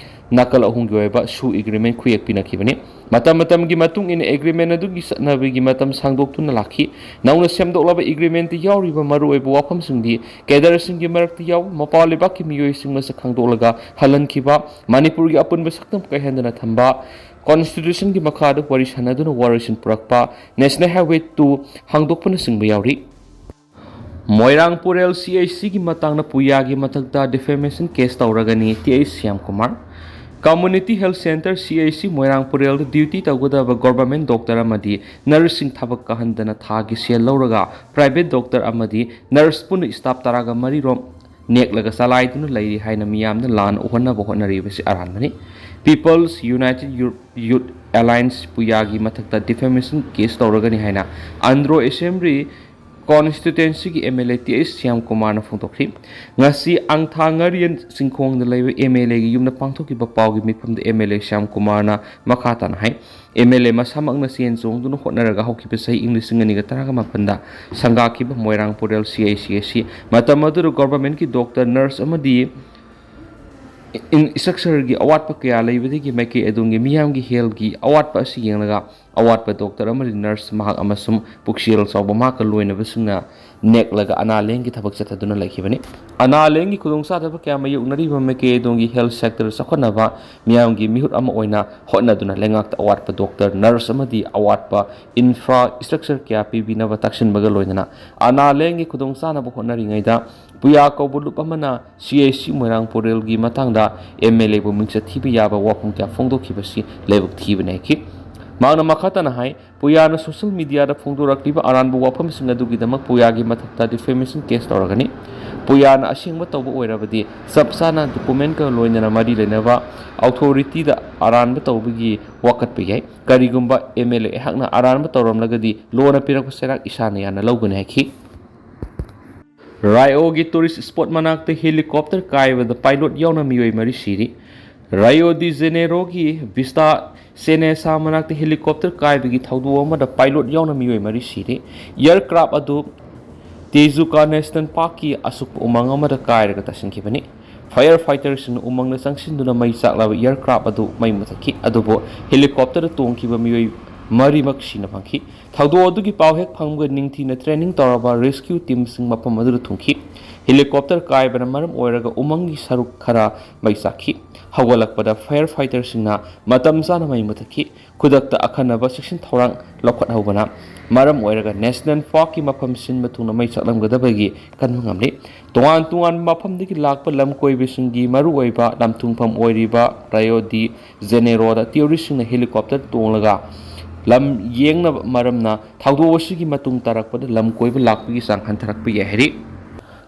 ꯅꯥꯀꯜ ꯑꯍꯨꯝꯒꯤ ꯑꯣꯏꯕ ꯁꯨ ꯑꯦꯒ꯭ꯔꯤꯃꯦꯟ ꯈꯨꯌꯦꯛ ꯄꯤꯅꯈꯤꯕꯅꯤ꯫ ꯃꯇꯝ ꯃꯇꯝꯒꯤ ꯃꯇꯨꯡ ꯏꯟꯅ ꯑꯦꯒ꯭ꯔꯤꯃꯦꯟ ꯑꯗꯨꯒꯤ ꯆꯠꯅꯕꯒꯤ ꯃꯇꯝ ꯁꯥꯡꯗꯣꯛꯇꯨꯅ ꯂꯥꯛꯈꯤ꯫ ꯅꯧꯅ ꯁꯦꯝꯗꯣꯛꯂꯕ ꯑꯦꯒ꯭ꯔꯤꯃꯦꯟꯇ ꯌꯥꯎꯔꯤꯕ ꯃꯔꯨꯑꯣꯏꯕ ꯋꯥꯐꯝꯁꯤꯡꯗꯤ ꯀꯦꯗꯔꯁꯤꯡꯒꯤ ꯃꯔꯛꯇ ꯌꯥꯎꯕ ꯃꯄꯥꯟ ꯂꯩꯕꯥꯛꯀꯤ ꯃꯤꯑꯣꯏꯁꯤꯡ ꯃꯁꯛ ꯈꯪꯗꯣꯛꯂꯒ ꯍꯜꯍꯟꯈꯤꯕ, ꯃꯅꯤꯄꯨꯔꯒꯤ ꯑꯄꯨꯟꯕ ꯁꯛꯇꯝ ꯀꯥꯏꯍꯟꯗꯅ ꯊꯝꯕ, ꯀꯣꯟꯁꯇꯤꯇ꯭ꯌꯨꯁꯟꯒꯤ ꯃꯈꯥꯗ ꯋꯥꯔꯤ ꯁꯥꯟꯅꯗꯨꯅ ꯋꯥꯔꯣꯏꯁꯤꯟ ꯄꯨꯔꯛꯄ, ꯅꯦꯁꯅꯦꯜ ꯍꯥꯏꯋꯦ ꯇꯨ ꯍꯥꯡꯗꯣꯛꯄꯅꯆꯤꯡꯕ ꯌꯥꯎꯔꯤ꯫ ꯃꯣꯏꯔꯥꯡ ꯄꯨꯔꯦꯜ ꯁꯤ ꯑꯩꯆ ꯁꯤꯒꯤ ꯃꯇꯥꯡꯗ ꯄꯨꯌꯥꯒꯤ ꯃꯊꯛꯇ ꯗꯤꯐꯦꯃꯦꯁꯟ ꯀꯦꯁ ꯇꯧꯔꯒꯅꯤ, T H Shyamkumar. Community health centre C H C Moirang ꯄꯨꯔꯦꯜꯗ ꯗ꯭ꯌꯨꯇꯤ ꯇꯧꯒꯗꯕ ꯒꯣꯚꯔꯟꯃꯦꯟꯠ ꯗꯣꯛꯇꯔ ꯑꯃꯗꯤ ꯅꯔꯁꯁꯤꯡ ꯊꯕꯛ ꯀꯥꯍꯟꯗꯅ ꯊꯥꯒꯤ ꯁꯦꯜ ꯂꯧꯔꯒ ꯄ꯭ꯔꯥꯏꯚꯦꯠ ꯗꯣꯛꯇꯔ ꯑꯃꯗꯤ ꯅꯔꯁ ꯄꯨꯟꯅ ꯁ꯭ꯇꯥꯐ ꯇꯔꯥꯒ ꯃꯔꯤ ꯔꯣꯝ ꯅꯦꯛꯂꯒ ꯆꯂꯥꯏꯗꯨꯅ ꯂꯩꯔꯤ ꯍꯥꯏꯅ ꯃꯤꯌꯥꯝꯅ ꯂꯥꯟꯅ ꯎꯍꯟꯅꯕ ꯍꯣꯠꯅꯔꯤꯕꯁꯤ ꯑꯔꯥꯟꯕꯅꯤ꯫ ꯄꯤꯄꯜꯁ ꯌꯨꯅꯥꯏꯇꯦꯗ ꯌꯨ-, ꯌꯨꯊ ꯑꯦꯂꯥꯏꯟꯁ ꯄꯨꯌꯥꯒꯤ ꯃꯊꯛꯇ ꯗꯤꯐꯦꯃꯦꯁꯟ ꯀꯦꯁ ꯇꯧꯔꯒꯅꯤ ꯍꯥꯏꯅ ꯑꯟꯗ꯭ꯔꯣ ꯑꯦꯁꯦꯝꯕ꯭ꯂꯤ ꯀꯣꯟꯁꯇꯤꯇ꯭ꯋꯦꯟꯁꯤꯒꯤ M L A T H ꯁ꯭ꯌꯥꯝꯀꯨꯃꯥꯔꯅ ꯐꯣꯡꯗꯣꯛꯈꯤ꯫ ꯉꯁꯤ ꯑꯪꯊꯥ ꯉꯥꯔꯤꯌꯦꯟ ꯆꯤꯡꯈꯣꯡꯗ ꯂꯩꯕ ꯑꯦꯝ ꯑꯦꯜ ꯑꯦꯒꯤ ꯌꯨꯝꯗ ꯄꯥꯡꯊꯣꯛꯈꯤꯕ ꯄꯥꯎꯒꯤ ꯃꯤꯐꯝꯗ ꯑꯦꯝ ꯑꯦꯜ ꯑꯦ ꯁ꯭ꯌꯥꯝꯀꯨꯃꯥꯔꯅ ꯃꯈꯥ ꯇꯥꯅ ꯍꯥꯏ, ꯑꯦꯝ ꯑꯦꯜ ꯑꯦ ꯃꯁꯥꯃꯛꯅ ꯆꯦꯟ ꯆꯣꯡꯗꯨꯅ ꯍꯣꯠꯅꯔꯒ ꯍꯧꯈꯤꯕ ꯆꯍꯤ ꯏꯪ ꯂꯤꯁꯤꯡ ꯑꯅꯤꯒ ꯇꯔꯥꯒ ꯃꯥꯄꯟꯗ ꯁꯪꯒꯥꯈꯤꯕ ꯃꯣꯏꯔꯥꯡ ꯄꯨꯔꯦꯜ ꯁꯤ ꯑꯩꯆ ꯁꯤ ꯑꯁꯤ ꯃꯇꯝ ꯑꯗꯨꯗ ꯒꯣꯚꯔꯟꯃꯦꯟꯠꯀꯤ ꯗꯣꯛꯇꯔ, ꯅꯔꯁ ꯑꯃꯗꯤ ꯏꯟ-, ꯏꯟꯐ꯭ꯔꯥꯁ꯭ꯇ꯭ꯔꯛꯆꯔꯒꯤ ꯑꯋꯥꯠꯄ ꯀꯌꯥ ꯂꯩꯕꯗꯒꯤ ꯃꯥꯏꯀꯩ ꯑꯗꯣꯝꯒꯤ ꯃꯤꯌꯥꯝꯒꯤ ꯍꯦꯜꯊꯀꯤ ꯑꯋꯥꯠꯄ ꯑꯁꯤ ꯌꯦꯡꯂꯒ ꯑꯋꯥꯠꯄ ꯗꯣꯛꯇꯔ ꯑꯃꯗꯤ ꯅꯔꯁ ꯃꯍꯥꯛ ꯑꯃꯁꯨꯡ ꯄꯨꯛꯆꯦꯜ ꯆꯥꯎꯕ ꯃꯍꯥꯛꯀ ꯂꯣꯏꯅꯕꯁꯤꯡꯅ ꯅꯦꯛꯂꯒ ꯑꯅꯥ ꯂꯥꯌꯦꯡꯒꯤ ꯊꯕꯛ ꯆꯠꯊꯗꯨꯅ ꯂꯩꯈꯤꯕꯅꯤ꯫ ꯑꯅꯥ ꯂꯥꯌꯦꯡꯒꯤ ꯈꯨꯗꯣꯡꯆꯥꯗꯕ ꯀꯌꯥ ꯃꯥꯌꯣꯛꯅꯔꯤꯕ ꯃꯥꯏꯀꯩ ꯑꯗꯣꯝꯒꯤ ꯍꯦꯜꯊ ꯁꯦꯛꯇꯔ ꯆꯥꯎꯈꯠꯅꯕ ꯃꯤꯌꯥꯝꯒꯤ ꯃꯤꯍꯨꯠ ꯑꯃ ꯑꯣꯏꯅ ꯍꯣꯠꯅꯗꯨꯅ ꯂꯩꯉꯥꯛꯇ ꯑꯋꯥꯠꯄ ꯗꯣꯛꯇꯔ, ꯅꯔꯁ ꯑꯃꯗꯤ ꯑꯋꯥꯠꯄ ꯏꯟꯐ꯭ꯔꯥꯁ꯭ꯇ꯭ꯔꯛꯆꯔ ꯀꯌꯥ ꯄꯤꯕꯤꯅꯕ ꯇꯛꯁꯤꯟꯕꯒ ꯂꯣꯏꯅꯅ ꯑꯅꯥ ꯂꯥꯌꯦꯡꯒꯤ ꯈꯨꯗꯣꯡꯆꯥꯅꯕ ꯍꯣꯠꯅꯔꯤꯉꯩꯗ ꯄꯨꯌꯥ ꯀꯧꯕ ꯂꯨꯞ ꯑꯃꯅ ꯁꯤ ꯑꯩꯆ ꯁꯤ ꯃꯣꯏꯔꯥꯡ ꯄꯨꯔꯦꯜꯒꯤ ꯃꯇꯥꯡꯗ ꯑꯦꯝ ꯑꯦꯜ ꯑꯦꯕꯨ ꯃꯤꯡꯆꯠ ꯊꯤꯕ ꯌꯥꯕ ꯋꯥꯐꯝ ꯀꯌꯥ ꯐꯣꯡꯗꯣꯛꯈꯤꯕꯁꯤ ꯂꯥꯏꯕꯛ ꯊꯤꯕꯅꯤ ꯍꯥꯏꯈꯤ꯫ ꯃꯍꯥꯛꯅ ꯃꯈꯥ ꯇꯥꯅ ꯍꯥꯏ, ꯄꯨꯌꯥꯅ ꯁꯣꯁꯤꯌꯦꯜ ꯃꯤꯗꯤꯌꯥꯗ ꯐꯣꯡꯗꯣꯔꯛꯂꯤꯕ ꯑꯔꯥꯟꯕ ꯋꯥꯐꯝꯁꯤꯡ ꯑꯗꯨꯒꯤꯗꯃꯛ ꯄꯨꯌꯥꯒꯤ ꯃꯊꯛꯇ ꯗꯤꯐꯦꯃꯦꯁꯟ ꯀꯦꯁ ꯇꯧꯔꯒꯅꯤ꯫ ꯄꯨꯌꯥꯅ ꯑꯁꯦꯡꯕ ꯇꯧꯕ ꯑꯣꯏꯔꯕꯗꯤ ꯆꯞ ꯆꯥꯅ ꯗꯣꯀꯨꯃꯦꯟꯠꯀ ꯂꯣꯏꯅꯅ ꯃꯔꯤ ꯂꯩꯅꯕ ꯑꯣꯊꯣꯔꯤꯇꯤꯗ ꯑꯔꯥꯟꯕ ꯇꯧꯕꯒꯤ ꯋꯥꯀꯠꯄ ꯌꯥꯏ꯫ ꯀꯔꯤꯒꯨꯝꯕ ꯑꯦꯝ ꯑꯦꯜ ꯑꯦ ꯑꯩꯍꯥꯛꯅ ꯑꯔꯥꯟꯕ ꯇꯧꯔꯝꯂꯒꯗꯤ ꯂꯣꯅ ꯄꯤꯔꯛꯄ ꯆꯩꯔꯥꯛ ꯏꯁꯥꯅ ꯌꯥꯅ ꯂꯧꯒꯅꯤ ꯍꯥꯏꯈꯤ꯫ ꯔꯥꯏꯑꯣꯒꯤ ꯇꯨꯔꯤꯁ ꯁ꯭ꯄꯣꯠ ꯃꯅꯥꯛꯇ ꯍꯦꯂꯤꯀꯣꯞꯇꯔ ꯀꯥꯏꯕꯗ ꯄꯥꯏꯂꯣꯠ ꯌꯥꯎꯅ ꯃꯤꯑꯣꯏ ꯃꯔꯤ ꯁꯤꯔꯤ꯫ ꯔꯥꯏꯑꯣ ꯗꯤ ꯖꯦꯅꯦꯔꯣꯒꯤ ꯚꯤꯁꯇꯥ ꯁꯦꯅꯦꯁꯥ ꯃꯅꯥꯛꯇ ꯍꯦꯂꯤꯀꯣꯞꯇꯔ ꯀꯥꯏꯕꯒꯤ ꯊꯧꯗꯣꯛ ꯑꯃꯗ ꯄꯥꯏꯂꯣꯠ ꯌꯥꯎꯅ ꯃꯤꯑꯣꯏ ꯃꯔꯤ ꯁꯤꯔꯤ꯫ ꯑꯦꯌꯔꯀ꯭ꯔꯥꯐ ꯑꯗꯨ ꯇꯦꯖꯨꯀꯥ ꯅꯦꯁꯅꯦꯜ ꯄꯥꯔꯛꯀꯤ ꯑꯁꯨꯛꯄ ꯎꯃꯪ ꯑꯃꯗ ꯀꯥꯏꯔꯒ ꯇꯥꯁꯤꯟꯈꯤꯕꯅꯤ꯫ ꯐꯥꯌꯔ ꯐꯥꯏꯇꯔꯁꯤꯡꯅ ꯎꯃꯪꯗ ꯆꯪꯁꯤꯟꯗꯨꯅ ꯃꯩ ꯆꯥꯛꯂꯕ ꯑꯦꯌꯔꯀ꯭ꯔꯥꯐ ꯑꯗꯨ ꯃꯩ ꯃꯨꯊꯠꯈꯤ, ꯑꯗꯨꯕꯨ ꯍꯦꯂꯤꯀꯣꯞꯇꯔꯗ ꯇꯣꯡꯈꯤꯕ ꯃꯤꯑꯣꯏ ꯃꯔꯤꯃꯛ ꯁꯤꯅ ꯐꯪꯈꯤ꯫ ꯊꯧꯗꯣꯛ ꯑꯗꯨꯒꯤ ꯄꯥꯎ ꯍꯦꯛ ꯐꯪꯕꯒ ꯅꯤꯡꯊꯤꯅ ꯇ꯭ꯔꯦꯅꯤꯡ ꯇꯧꯔꯕ ꯔꯦꯁꯀ꯭ꯌꯨ ꯇꯤꯝꯁꯤꯡ ꯃꯐꯝ ꯑꯗꯨꯗ ꯊꯨꯡꯈꯤ꯫ ꯍꯦꯂꯤꯀꯣꯞꯇꯔ ꯀꯥꯏꯕꯅ ꯃꯔꯝ ꯑꯣꯏꯔꯒ ꯎꯃꯪꯒꯤ ꯁꯔꯨꯛ ꯈꯔ ꯃꯩ ꯆꯥꯛꯈꯤ꯫ ꯍꯧꯒꯠꯂꯛꯄꯗ ꯐꯥꯌꯔ ꯐꯥꯏꯇꯔꯁꯤꯡꯅ ꯃꯇꯝ ꯆꯥꯅ ꯃꯩ ꯃꯨꯊꯠꯈꯤ꯫ ꯈꯨꯗꯛꯇ ꯑꯈꯟꯅꯕ ꯆꯦꯛꯁꯤꯟ ꯊꯧꯔꯥꯡ ꯂꯧꯈꯠꯍꯧꯕꯅ ꯃꯔꯝ ꯑꯣꯏꯔꯒ ꯅꯦꯁꯅꯦꯜ ꯄꯥꯔꯛꯀꯤ ꯃꯐꯝ ꯁꯤꯟꯕ ꯊꯨꯡꯅ ꯃꯩ ꯆꯥꯛꯂꯝꯒꯗꯕꯒꯤ ꯀꯟꯕ ꯉꯝꯂꯤ꯫ ꯇꯣꯉꯥꯟ ꯇꯣꯉꯥꯟꯕ ꯃꯐꯝꯗꯒꯤ ꯂꯥꯛꯄ ꯂꯝ ꯀꯣꯏꯕꯁꯤꯡꯒꯤ ꯃꯔꯨꯑꯣꯏꯕ ꯂꯝꯊꯨꯡꯐꯝ ꯑꯣꯏꯔꯤꯕ ꯔꯥꯌꯣ ꯗꯤ ꯖꯦꯅꯦꯔꯣꯗ ꯇꯨꯔꯤꯁꯁꯤꯡꯅ ꯍꯦꯂꯤꯀꯣꯞꯇꯔ ꯇꯣꯡꯂꯒ ꯂꯝ ꯌꯦꯡꯅꯕ ꯃꯔꯝꯅ ꯊꯧꯗꯣꯛ ꯑꯁꯤꯒꯤ ꯃꯇꯨꯡ ꯇꯥꯔꯛꯄꯗ ꯂꯝ ꯀꯣꯏꯕ ꯂꯥꯛꯄꯒꯤ ꯆꯥꯡ ꯍꯟꯊꯔꯛꯄ ꯌꯥꯏ ꯍꯥꯏꯔꯤ꯫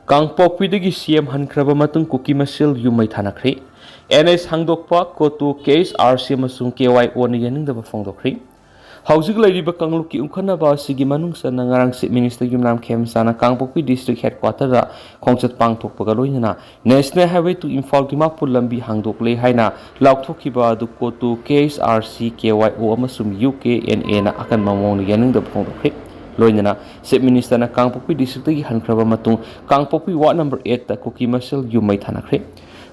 ꯀꯥꯡꯄꯣꯛꯄꯤꯗꯒꯤ ꯁꯤ ꯑꯦꯝ ꯍꯟꯈ꯭ꯔꯕ ꯃꯇꯨꯡ ꯀꯨꯀꯤ ꯃꯁꯦꯜ ꯌꯨꯝ ꯃꯩ ꯊꯥꯅꯈ꯭ꯔꯦ꯫ ꯑꯦꯟ ꯑꯦꯁ ꯍꯥꯡꯗꯣꯛꯄ, ꯀꯣꯇꯨ, ꯀꯦ ꯑꯦꯁ ꯑꯥꯔ ꯁꯤ ꯑꯃꯁꯨꯡ ꯀꯦ ꯋꯥꯏ ꯑꯣꯅ ꯌꯥꯅꯤꯡꯗꯕ ꯐꯣꯡꯗꯣꯛꯈ꯭ꯔꯦ꯫ ꯍꯧꯖꯤꯛ ꯂꯩꯔꯤꯕ ꯀꯥꯡꯂꯨꯞꯀꯤ ꯎꯪꯈꯠꯅꯕ ꯑꯁꯤꯒꯤ ꯃꯅꯨꯡ ꯆꯟꯅ ꯉꯔꯥꯡ ꯆꯤꯞ ꯃꯤꯅꯤꯁꯇꯔ ꯌꯨꯝꯅꯥꯝ ꯈꯦꯝꯆꯥꯅ ꯀꯥꯡꯄꯣꯛꯄꯤ ꯗꯤꯁꯇ꯭ꯔꯤꯛ ꯍꯦꯗꯀ꯭ꯋꯥꯇꯔꯗ ꯈꯣꯡꯆꯠ ꯄꯥꯡꯊꯣꯛꯄꯒ ꯂꯣꯏꯅꯅ national highway two Imphal Dimapur ꯂꯝꯕꯤ ꯍꯥꯡꯗꯣꯛꯂꯦ ꯍꯥꯏꯅ ꯂꯥꯎꯊꯣꯛꯈꯤꯕ ꯑꯗꯨ ꯀꯣꯇꯨ, ꯀꯦ ꯑꯦꯁ ꯑꯥꯔ ꯁꯤ, ꯀꯦ ꯋꯥꯏ ꯑꯣ ꯑꯃꯁꯨꯡ ꯌꯨ ꯀꯦ ꯑꯦꯟ ꯑꯦꯅ ꯑꯀꯟꯕ ꯃꯑꯣꯡꯗ ꯌꯥꯅꯤꯡꯗꯕ ꯐꯣꯡꯗꯣꯛꯈ꯭ꯔꯦ꯫ ꯂꯣꯏꯅꯅ ꯆꯤꯞ ꯃꯤꯅꯤꯁꯇꯔꯅ ꯀꯥꯡꯄꯣꯛꯄꯤ ꯗꯤꯁꯇ꯭ꯔꯤꯛꯇꯒꯤ ꯍꯟꯈ꯭ꯔꯕ ꯃꯇꯨꯡ ꯀꯥꯡꯄꯣꯛꯄꯤ ꯋꯥꯔꯗ ꯅꯝꯕꯔ ꯑꯩꯠꯇ ꯀꯨꯀꯤ ꯃꯁꯦꯜ ꯌꯨꯝ ꯃꯩ ꯊꯥꯅꯈ꯭ꯔꯦ꯫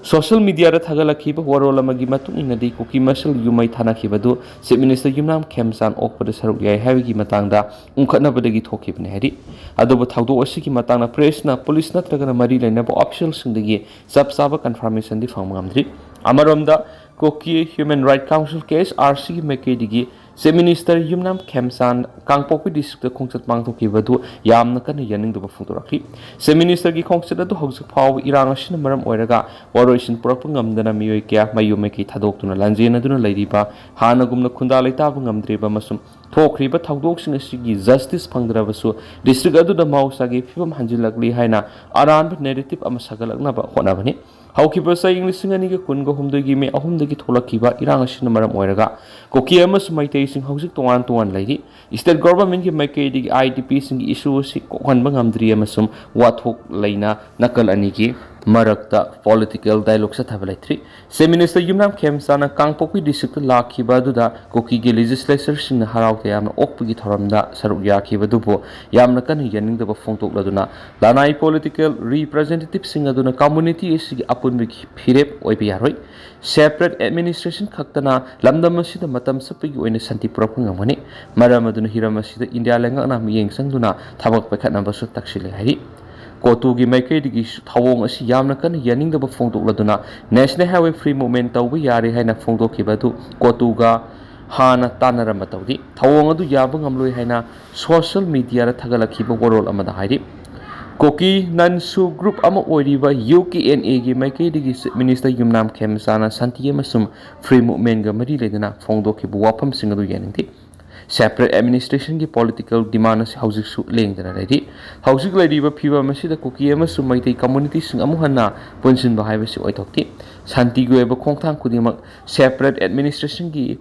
ꯁꯣꯁꯤꯌꯦꯜ ꯃꯤꯗꯤꯌꯥꯗ ꯊꯥꯒꯠꯂꯛꯈꯤꯕ ꯋꯥꯔꯣꯜ ꯑꯃꯒꯤ ꯃꯇꯨꯡ ꯏꯟꯅꯗꯤ ꯀꯨꯀꯤ ꯃꯁꯦꯜ ꯌꯨꯝ ꯃꯩ ꯊꯥꯅꯈꯤꯕꯗꯨ ꯆꯤꯞ ꯃꯤꯅꯤꯁꯇꯔ ꯌꯨꯝꯅꯥꯝ ꯈꯦꯝꯆꯥꯟ ꯑꯣꯛꯄꯗ ꯁꯔꯨꯛ ꯌꯥꯏ ꯍꯥꯏꯕꯒꯤ ꯃꯇꯥꯡꯗ ꯎꯪꯈꯠꯅꯕꯗꯒꯤ ꯊꯣꯛꯈꯤꯕꯅꯤ ꯍꯥꯏꯔꯤ꯫ ꯑꯗꯨꯕꯨ ꯊꯧꯗꯣꯛ ꯑꯁꯤꯒꯤ ꯃꯇꯥꯡꯗ ꯄ꯭ꯔꯦꯁꯅ ꯄꯨꯂꯤꯁ ꯅꯠꯇ꯭ꯔꯒꯅ ꯃꯔꯤ ꯂꯩꯅꯕ ꯑꯣꯐꯤꯁꯤꯌꯦꯜꯁꯤꯡꯗꯒꯤ ꯆꯞ ꯆꯥꯕ ꯀꯟꯐꯥꯔꯃꯦꯁꯟꯗꯤ ꯐꯪꯕ ꯉꯝꯗ꯭ꯔꯤ꯫ ꯑꯃꯔꯣꯝꯗ ꯀꯨꯀꯤ ꯍ꯭ꯌꯨꯃꯦꯟ ꯔꯥꯏꯠ ꯀꯥꯎꯟꯁꯤꯜ, ꯀꯦ ꯑꯦꯁ ꯑꯥꯔ ꯁꯤꯒꯤ ꯃꯥꯏꯀꯩꯗꯒꯤ ꯆꯤꯞ ꯃꯤꯅꯤꯁꯇꯔ ꯌꯨꯝꯅꯥꯝ ꯈꯦꯝꯆꯥꯟ ꯀꯥꯡꯄꯣꯛꯄꯤ ꯗꯤꯁꯇ꯭ꯔꯤꯛꯇ ꯈꯣꯡꯆꯠ ꯄꯥꯡꯊꯣꯛꯈꯤꯕ ꯑꯗꯨ ꯌꯥꯝꯅ ꯀꯟꯅ ꯌꯥꯅꯤꯡꯗꯕ ꯐꯣꯡꯗꯣꯔꯛꯂꯤ꯫ ꯆꯤꯞ ꯃꯤꯅꯤꯁꯇꯔꯒꯤ ꯈꯣꯡꯆꯠ ꯑꯗꯨ ꯍꯧꯖꯤꯛ ꯐꯥꯎꯕ ꯏꯔꯥꯡ ꯑꯁꯤꯅ ꯃꯔꯝ ꯑꯣꯏꯔꯒ ꯋꯥꯔꯣꯏꯁꯤꯟ ꯄꯨꯔꯛꯄ ꯉꯝꯗꯅ ꯃꯤꯑꯣꯏ ꯀꯌꯥ ꯃꯌꯨꯝ ꯃꯥꯏꯀꯩ ꯊꯥꯗꯣꯛꯇꯨꯅ ꯂꯥꯟꯖꯦꯟꯅꯗꯨꯅ ꯂꯩꯔꯤꯕ, ꯍꯥꯟꯅꯒꯨꯝꯅ ꯈꯨꯟꯗꯥ ꯂꯩꯇꯥꯕ ꯉꯝꯗ꯭ꯔꯤꯕ ꯑꯃꯁꯨꯡ ꯊꯣꯛꯈ꯭ꯔꯤꯕ ꯊꯧꯗꯣꯛꯁꯤꯡ ꯑꯁꯤꯒꯤ ꯖꯁꯇꯤꯁ ꯐꯪꯗ꯭ꯔꯕꯁꯨ ꯗꯤꯁꯇ꯭ꯔꯤꯛ ꯑꯗꯨꯗ ꯃꯍꯧꯁꯥꯒꯤ ꯐꯤꯕꯝ ꯍꯟꯖꯤꯜꯂꯛꯂꯤ ꯍꯥꯏꯅ ꯑꯔꯥꯟꯕ ꯅꯦꯔꯦꯇꯤꯚ ꯑꯃ ꯁꯥꯒꯠꯂꯛꯅꯕ ꯍꯣꯠꯅꯕꯅꯤ꯫ ꯍꯧꯈꯤꯕ ꯆꯍꯤ ꯂꯤꯁꯤꯡ ꯑꯅꯤꯒ ꯀꯨꯟꯒ ꯍꯨꯝꯗꯣꯏꯒꯤ ꯃꯦ ꯑꯍꯨꯝꯗꯒꯤ ꯊꯣꯛꯂꯛꯈꯤꯕ ꯏꯔꯥꯡ ꯑꯁꯤꯅ ꯃꯔꯝ ꯑꯣꯏꯔꯒ ꯀꯨꯀꯤ ꯑꯃꯁꯨꯡ ꯃꯩꯇꯩꯁꯤꯡ ꯍꯧꯖꯤꯛ ꯇꯣꯉꯥꯟ ꯇꯣꯉꯥꯟ ꯂꯩꯔꯤ꯫ ꯁ꯭ꯇꯦꯠ ꯒꯣꯚꯔꯟꯃꯦꯟꯠꯀꯤ ꯃꯥꯏꯀꯩꯗꯒꯤ ꯑꯥꯏ ꯗꯤ ꯄꯤꯁꯤꯡꯒꯤ ꯏꯁꯨ ꯑꯁꯤ ꯀꯣꯛꯍꯟꯕ ꯉꯝꯗ꯭ꯔꯤ ꯑꯃꯁꯨꯡ ꯋꯥꯊꯣꯛ ꯂꯩꯅ ꯅꯥꯀꯜ ꯑꯅꯤꯒꯤ ꯃꯔꯛꯇ ꯄꯣꯂꯤꯇꯤꯀꯦꯜ ꯗꯥꯏꯂꯣꯒ ꯆꯠꯊꯕ ꯂꯩꯇ꯭ꯔꯤ꯫ ꯆꯤꯞ ꯃꯤꯅꯤꯁꯇꯔ ꯌꯨꯝꯅꯥꯝ ꯈꯦꯝꯆꯥꯅ ꯀꯥꯡꯄꯣꯛꯄꯤ ꯗꯤꯁꯇ꯭ꯔꯤꯛꯇ ꯂꯥꯛꯈꯤꯕ ꯑꯗꯨꯗ ꯀꯨꯀꯤꯒꯤ ꯂꯦꯖꯤꯁꯂꯦꯆꯔꯁꯤꯡꯅ ꯍꯔꯥꯎ ꯇꯌꯥꯝꯅ ꯑꯣꯛꯄꯒꯤ ꯊꯧꯔꯝꯗ ꯁꯔꯨꯛ ꯌꯥꯈꯤꯕꯗꯨꯕꯨ ꯌꯥꯝꯅ ꯀꯟꯅ ꯌꯥꯅꯤꯡꯗꯕ ꯐꯣꯡꯗꯣꯛꯂꯗꯨꯅ ꯂꯅꯥꯏ ꯄꯣꯂꯤꯇꯤꯀꯦꯜ ꯔꯤꯄ꯭ꯔꯖꯦꯟꯇꯦꯇꯤꯚꯁꯤꯡ ꯑꯗꯨꯅ ꯀꯝꯃꯨꯅꯤꯇꯤ ꯑꯁꯤꯒꯤ ꯑꯄꯨꯟꯕꯒꯤ ꯐꯤꯔꯦꯞ ꯑꯣꯏꯕ ꯌꯥꯔꯣꯏ꯫ ꯁꯦꯄꯔꯦꯠ ꯑꯦꯗꯃꯤꯅꯤꯁꯇ꯭ꯔꯦꯁꯟ ꯈꯛꯇꯅ ꯂꯝꯗꯝ ꯑꯁꯤꯗ ꯃꯇꯝ ꯆꯨꯞꯄꯒꯤ ꯑꯣꯏꯅ ꯁꯥꯟꯇꯤ ꯄꯨꯔꯛꯄ ꯉꯝꯒꯅꯤ꯫ ꯃꯔꯝ ꯑꯗꯨꯅ ꯍꯤꯔꯝ ꯑꯁꯤꯗ ꯏꯟꯗꯤꯌꯥ ꯂꯩꯉꯥꯛꯅ ꯃꯤꯠꯌꯦꯡ ꯆꯪꯗꯨꯅ ꯊꯕꯛ ꯄꯥꯏꯈꯠꯅꯕꯁꯨ ꯇꯛꯁꯤꯜꯂꯤ ꯍꯥꯏꯔꯤ꯫ ꯀꯣꯇꯨꯒꯤ ꯃꯥꯏꯀꯩꯗꯒꯤ ꯊꯧꯑꯣꯡ ꯑꯁꯤ ꯌꯥꯝꯅ ꯀꯟꯅ ꯌꯥꯅꯤꯡꯗꯕ ꯐꯣꯡꯗꯣꯛꯂꯗꯨꯅ National Highway Free Movement ꯇꯧꯕ ꯌꯥꯔꯦ ꯍꯥꯏꯅ ꯐꯣꯡꯗꯣꯛꯈꯤꯕ ꯑꯗꯨ ꯀꯣꯇꯨꯒ ꯍꯥꯟꯅ ꯇꯥꯟꯅꯔꯝꯕ ꯇꯧꯔꯤ꯫ ꯊꯧꯑꯣꯡ ꯑꯗꯨ ꯌꯥꯕ ꯉꯝꯂꯣꯏ ꯍꯥꯏꯅ ꯁꯣꯁꯤꯌꯦꯜ ꯃꯤꯗꯤꯌꯥꯗ ꯊꯥꯒꯠꯂꯛꯈꯤꯕ ꯋꯥꯔꯣꯜ ꯑꯃꯗ ꯍꯥꯏꯔꯤ꯫ ꯀꯣꯀꯤ ꯅꯟꯁꯨ ꯒ꯭ꯔꯨꯞ ꯑꯃ ꯑꯣꯏꯔꯤꯕ ꯌꯨ ꯀꯦ ꯑꯦꯟ ꯑꯦꯒꯤ ꯃꯥꯏꯀꯩꯗꯒꯤ ꯆꯤꯐ ꯃꯤꯅꯤꯁꯇꯔ ꯌꯨꯝꯅꯥꯝ ꯈꯦꯝꯆꯥꯅ ꯁꯥꯟꯇꯤ ꯑꯃꯁꯨꯡ ꯐ꯭ꯔꯤ ꯃꯨꯚꯃꯦꯟꯒ ꯃꯔꯤ ꯂꯩꯅꯅ ꯐꯣꯡꯗꯣꯛꯈꯤꯕ ꯋꯥꯐꯝꯁꯤꯡ ꯑꯗꯨ ꯌꯥꯅꯤꯡꯗꯦ꯫ ꯁꯦꯄꯔꯦꯠ ꯑꯦꯗꯃꯤꯅꯤꯁꯇ꯭ꯔꯦꯁꯟꯒꯤ ꯄꯣꯂꯤꯇꯤꯀꯦꯜ ꯗꯤꯃꯥꯟ ꯑꯁꯤ ꯍꯧꯖꯤꯛꯁꯨ ꯂꯦꯡꯗꯅ ꯂꯩꯔꯤ꯫ ꯍꯧꯖꯤꯛ ꯂꯩꯔꯤꯕ ꯐꯤꯕꯝ ꯑꯁꯤꯗ ꯀꯨꯀꯤ ꯑꯃꯁꯨꯡ ꯃꯩꯇꯩ ꯀꯝꯃꯨꯅꯤꯇꯤꯁꯤꯡ ꯑꯃꯨꯛ ꯍꯟꯅ ꯄꯨꯟꯁꯤꯟꯕ ꯍꯥꯏꯕꯁꯤ ꯑꯣꯏꯊꯣꯛꯇꯦ꯫ ꯁꯥꯟꯇꯤꯒꯤ ꯑꯣꯏꯕ ꯈꯣꯡꯊꯥꯡ ꯈꯨꯗꯤꯡꯃꯛ ꯁꯦꯄꯔꯦꯠ ꯑꯦꯗꯃꯤꯅꯤꯁꯇ꯭ꯔꯦꯁꯟꯒꯤ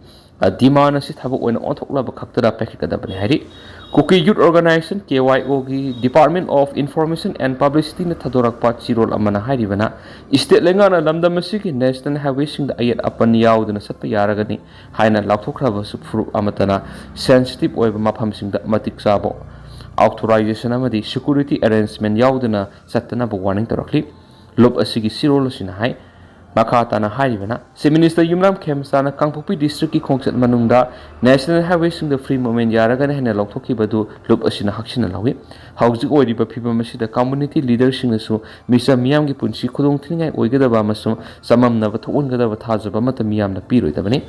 ꯗꯤꯃꯥꯟ ꯑꯁꯤ ꯊꯕꯛ ꯑꯣꯏꯅ ꯑꯣꯟꯊꯣꯛꯂꯕ ꯈꯛꯇꯗ ꯄꯥꯏꯈꯠꯀꯗꯕꯅꯤ ꯍꯥꯏꯔꯤ꯫ ꯀꯨꯀꯤ ꯌꯨꯠ ꯑꯣꯔꯒꯅꯥꯏꯖꯦꯁꯟ ꯀꯦ ꯋꯥꯏ ꯑꯣꯒꯤ ꯗꯤꯄꯥꯔꯠꯃꯦꯟ ꯑꯣꯐ ꯏꯟꯐꯣꯔꯃꯦꯁꯟ ꯑꯦꯟ ꯄꯕ꯭ꯂꯤꯁꯤꯇꯤꯅ ꯊꯥꯗꯣꯔꯛꯄ ꯆꯤꯔꯣꯜ ꯑꯃꯅ ꯍꯥꯏꯔꯤꯕꯅ, ꯏꯁꯇꯦꯠ ꯂꯩꯉꯥꯛꯅ ꯂꯝꯗꯝ ꯑꯁꯤꯒꯤ ꯅꯦꯁꯅꯦꯜ ꯍꯥꯏꯋꯦꯁꯤꯡꯗ ꯑꯌꯦꯠ ꯑꯄꯟ ꯌꯥꯎꯗꯅ ꯆꯠꯄ ꯌꯥꯔꯒꯅꯤ ꯍꯥꯏꯅ ꯂꯥꯎꯊꯣꯛꯈ꯭ꯔꯕꯁꯨ, ꯐꯨꯔꯨꯞ ꯑꯃꯠꯇꯅ ꯁꯦꯟꯁꯤꯇꯤꯞ ꯑꯣꯏꯕ ꯃꯐꯝꯁꯤꯡꯗ ꯃꯇꯤꯛ ꯆꯥꯕ ꯑꯣꯊꯣꯔꯥꯏꯖꯦꯁꯟ ꯑꯃꯗꯤ ꯁꯦꯀ꯭ꯌꯨꯔꯤꯇꯤ ꯑꯦꯔꯦꯟꯖꯃꯦꯟ ꯌꯥꯎꯗꯅ ꯆꯠꯇꯅꯕ ꯋꯥꯔꯅꯤꯡ ꯇꯧꯔꯛꯂꯤ꯫ ꯂꯨꯞ ꯑꯁꯤꯒꯤ ꯆꯤꯔꯣꯜ ꯑꯁꯤꯅ ꯍꯥꯏ꯫ ꯃꯈꯥ ꯇꯥꯅ ꯍꯥꯏꯔꯤꯕꯅ, ꯆꯤꯐ ꯃꯤꯅꯤꯁꯇꯔ ꯌꯨꯝꯅꯥꯝ ꯈꯦꯝꯆꯥꯅ ꯀꯥꯡꯄꯣꯛꯄꯤ ꯗꯤꯁꯇ꯭ꯔꯤꯛꯀꯤ ꯈꯣꯡꯆꯠ ꯃꯅꯨꯡꯗ ꯅꯦꯁꯅꯦꯜ ꯍꯥꯏꯋꯦꯁꯤꯡꯗ ꯐ꯭ꯔꯤ ꯃꯨꯚꯃꯦꯟ ꯌꯥꯔꯒꯅꯤ ꯍꯥꯏꯅ ꯂꯧꯊꯣꯛꯈꯤꯕꯗꯨ ꯂꯨꯞ ꯑꯁꯤꯅ ꯍꯛꯆꯤꯟꯅ ꯂꯧꯏ꯫ ꯍꯧꯖꯤꯛ ꯑꯣꯏꯔꯤꯕ ꯐꯤꯕꯝ ꯑꯁꯤꯗ ꯀꯝꯃꯨꯅꯤꯇꯤ ꯂꯤꯗꯔꯁꯤꯡꯅꯁꯨ ꯃꯤꯆꯝ ꯃꯤꯌꯥꯝꯒꯤ ꯄꯨꯟꯁꯤ ꯈꯨꯗꯣꯡ ꯊꯤꯅꯤꯡꯉꯥꯏ ꯑꯣꯏꯒꯗꯕ ꯑꯃꯁꯨꯡ ꯆꯃꯝꯅꯕ ꯊꯣꯛꯍꯟꯒꯗꯕ ꯊꯥꯖꯕ ꯑꯃꯠꯇ ꯃꯤꯌꯥꯝꯅ ꯄꯤꯔꯣꯏꯗꯕꯅꯤ꯫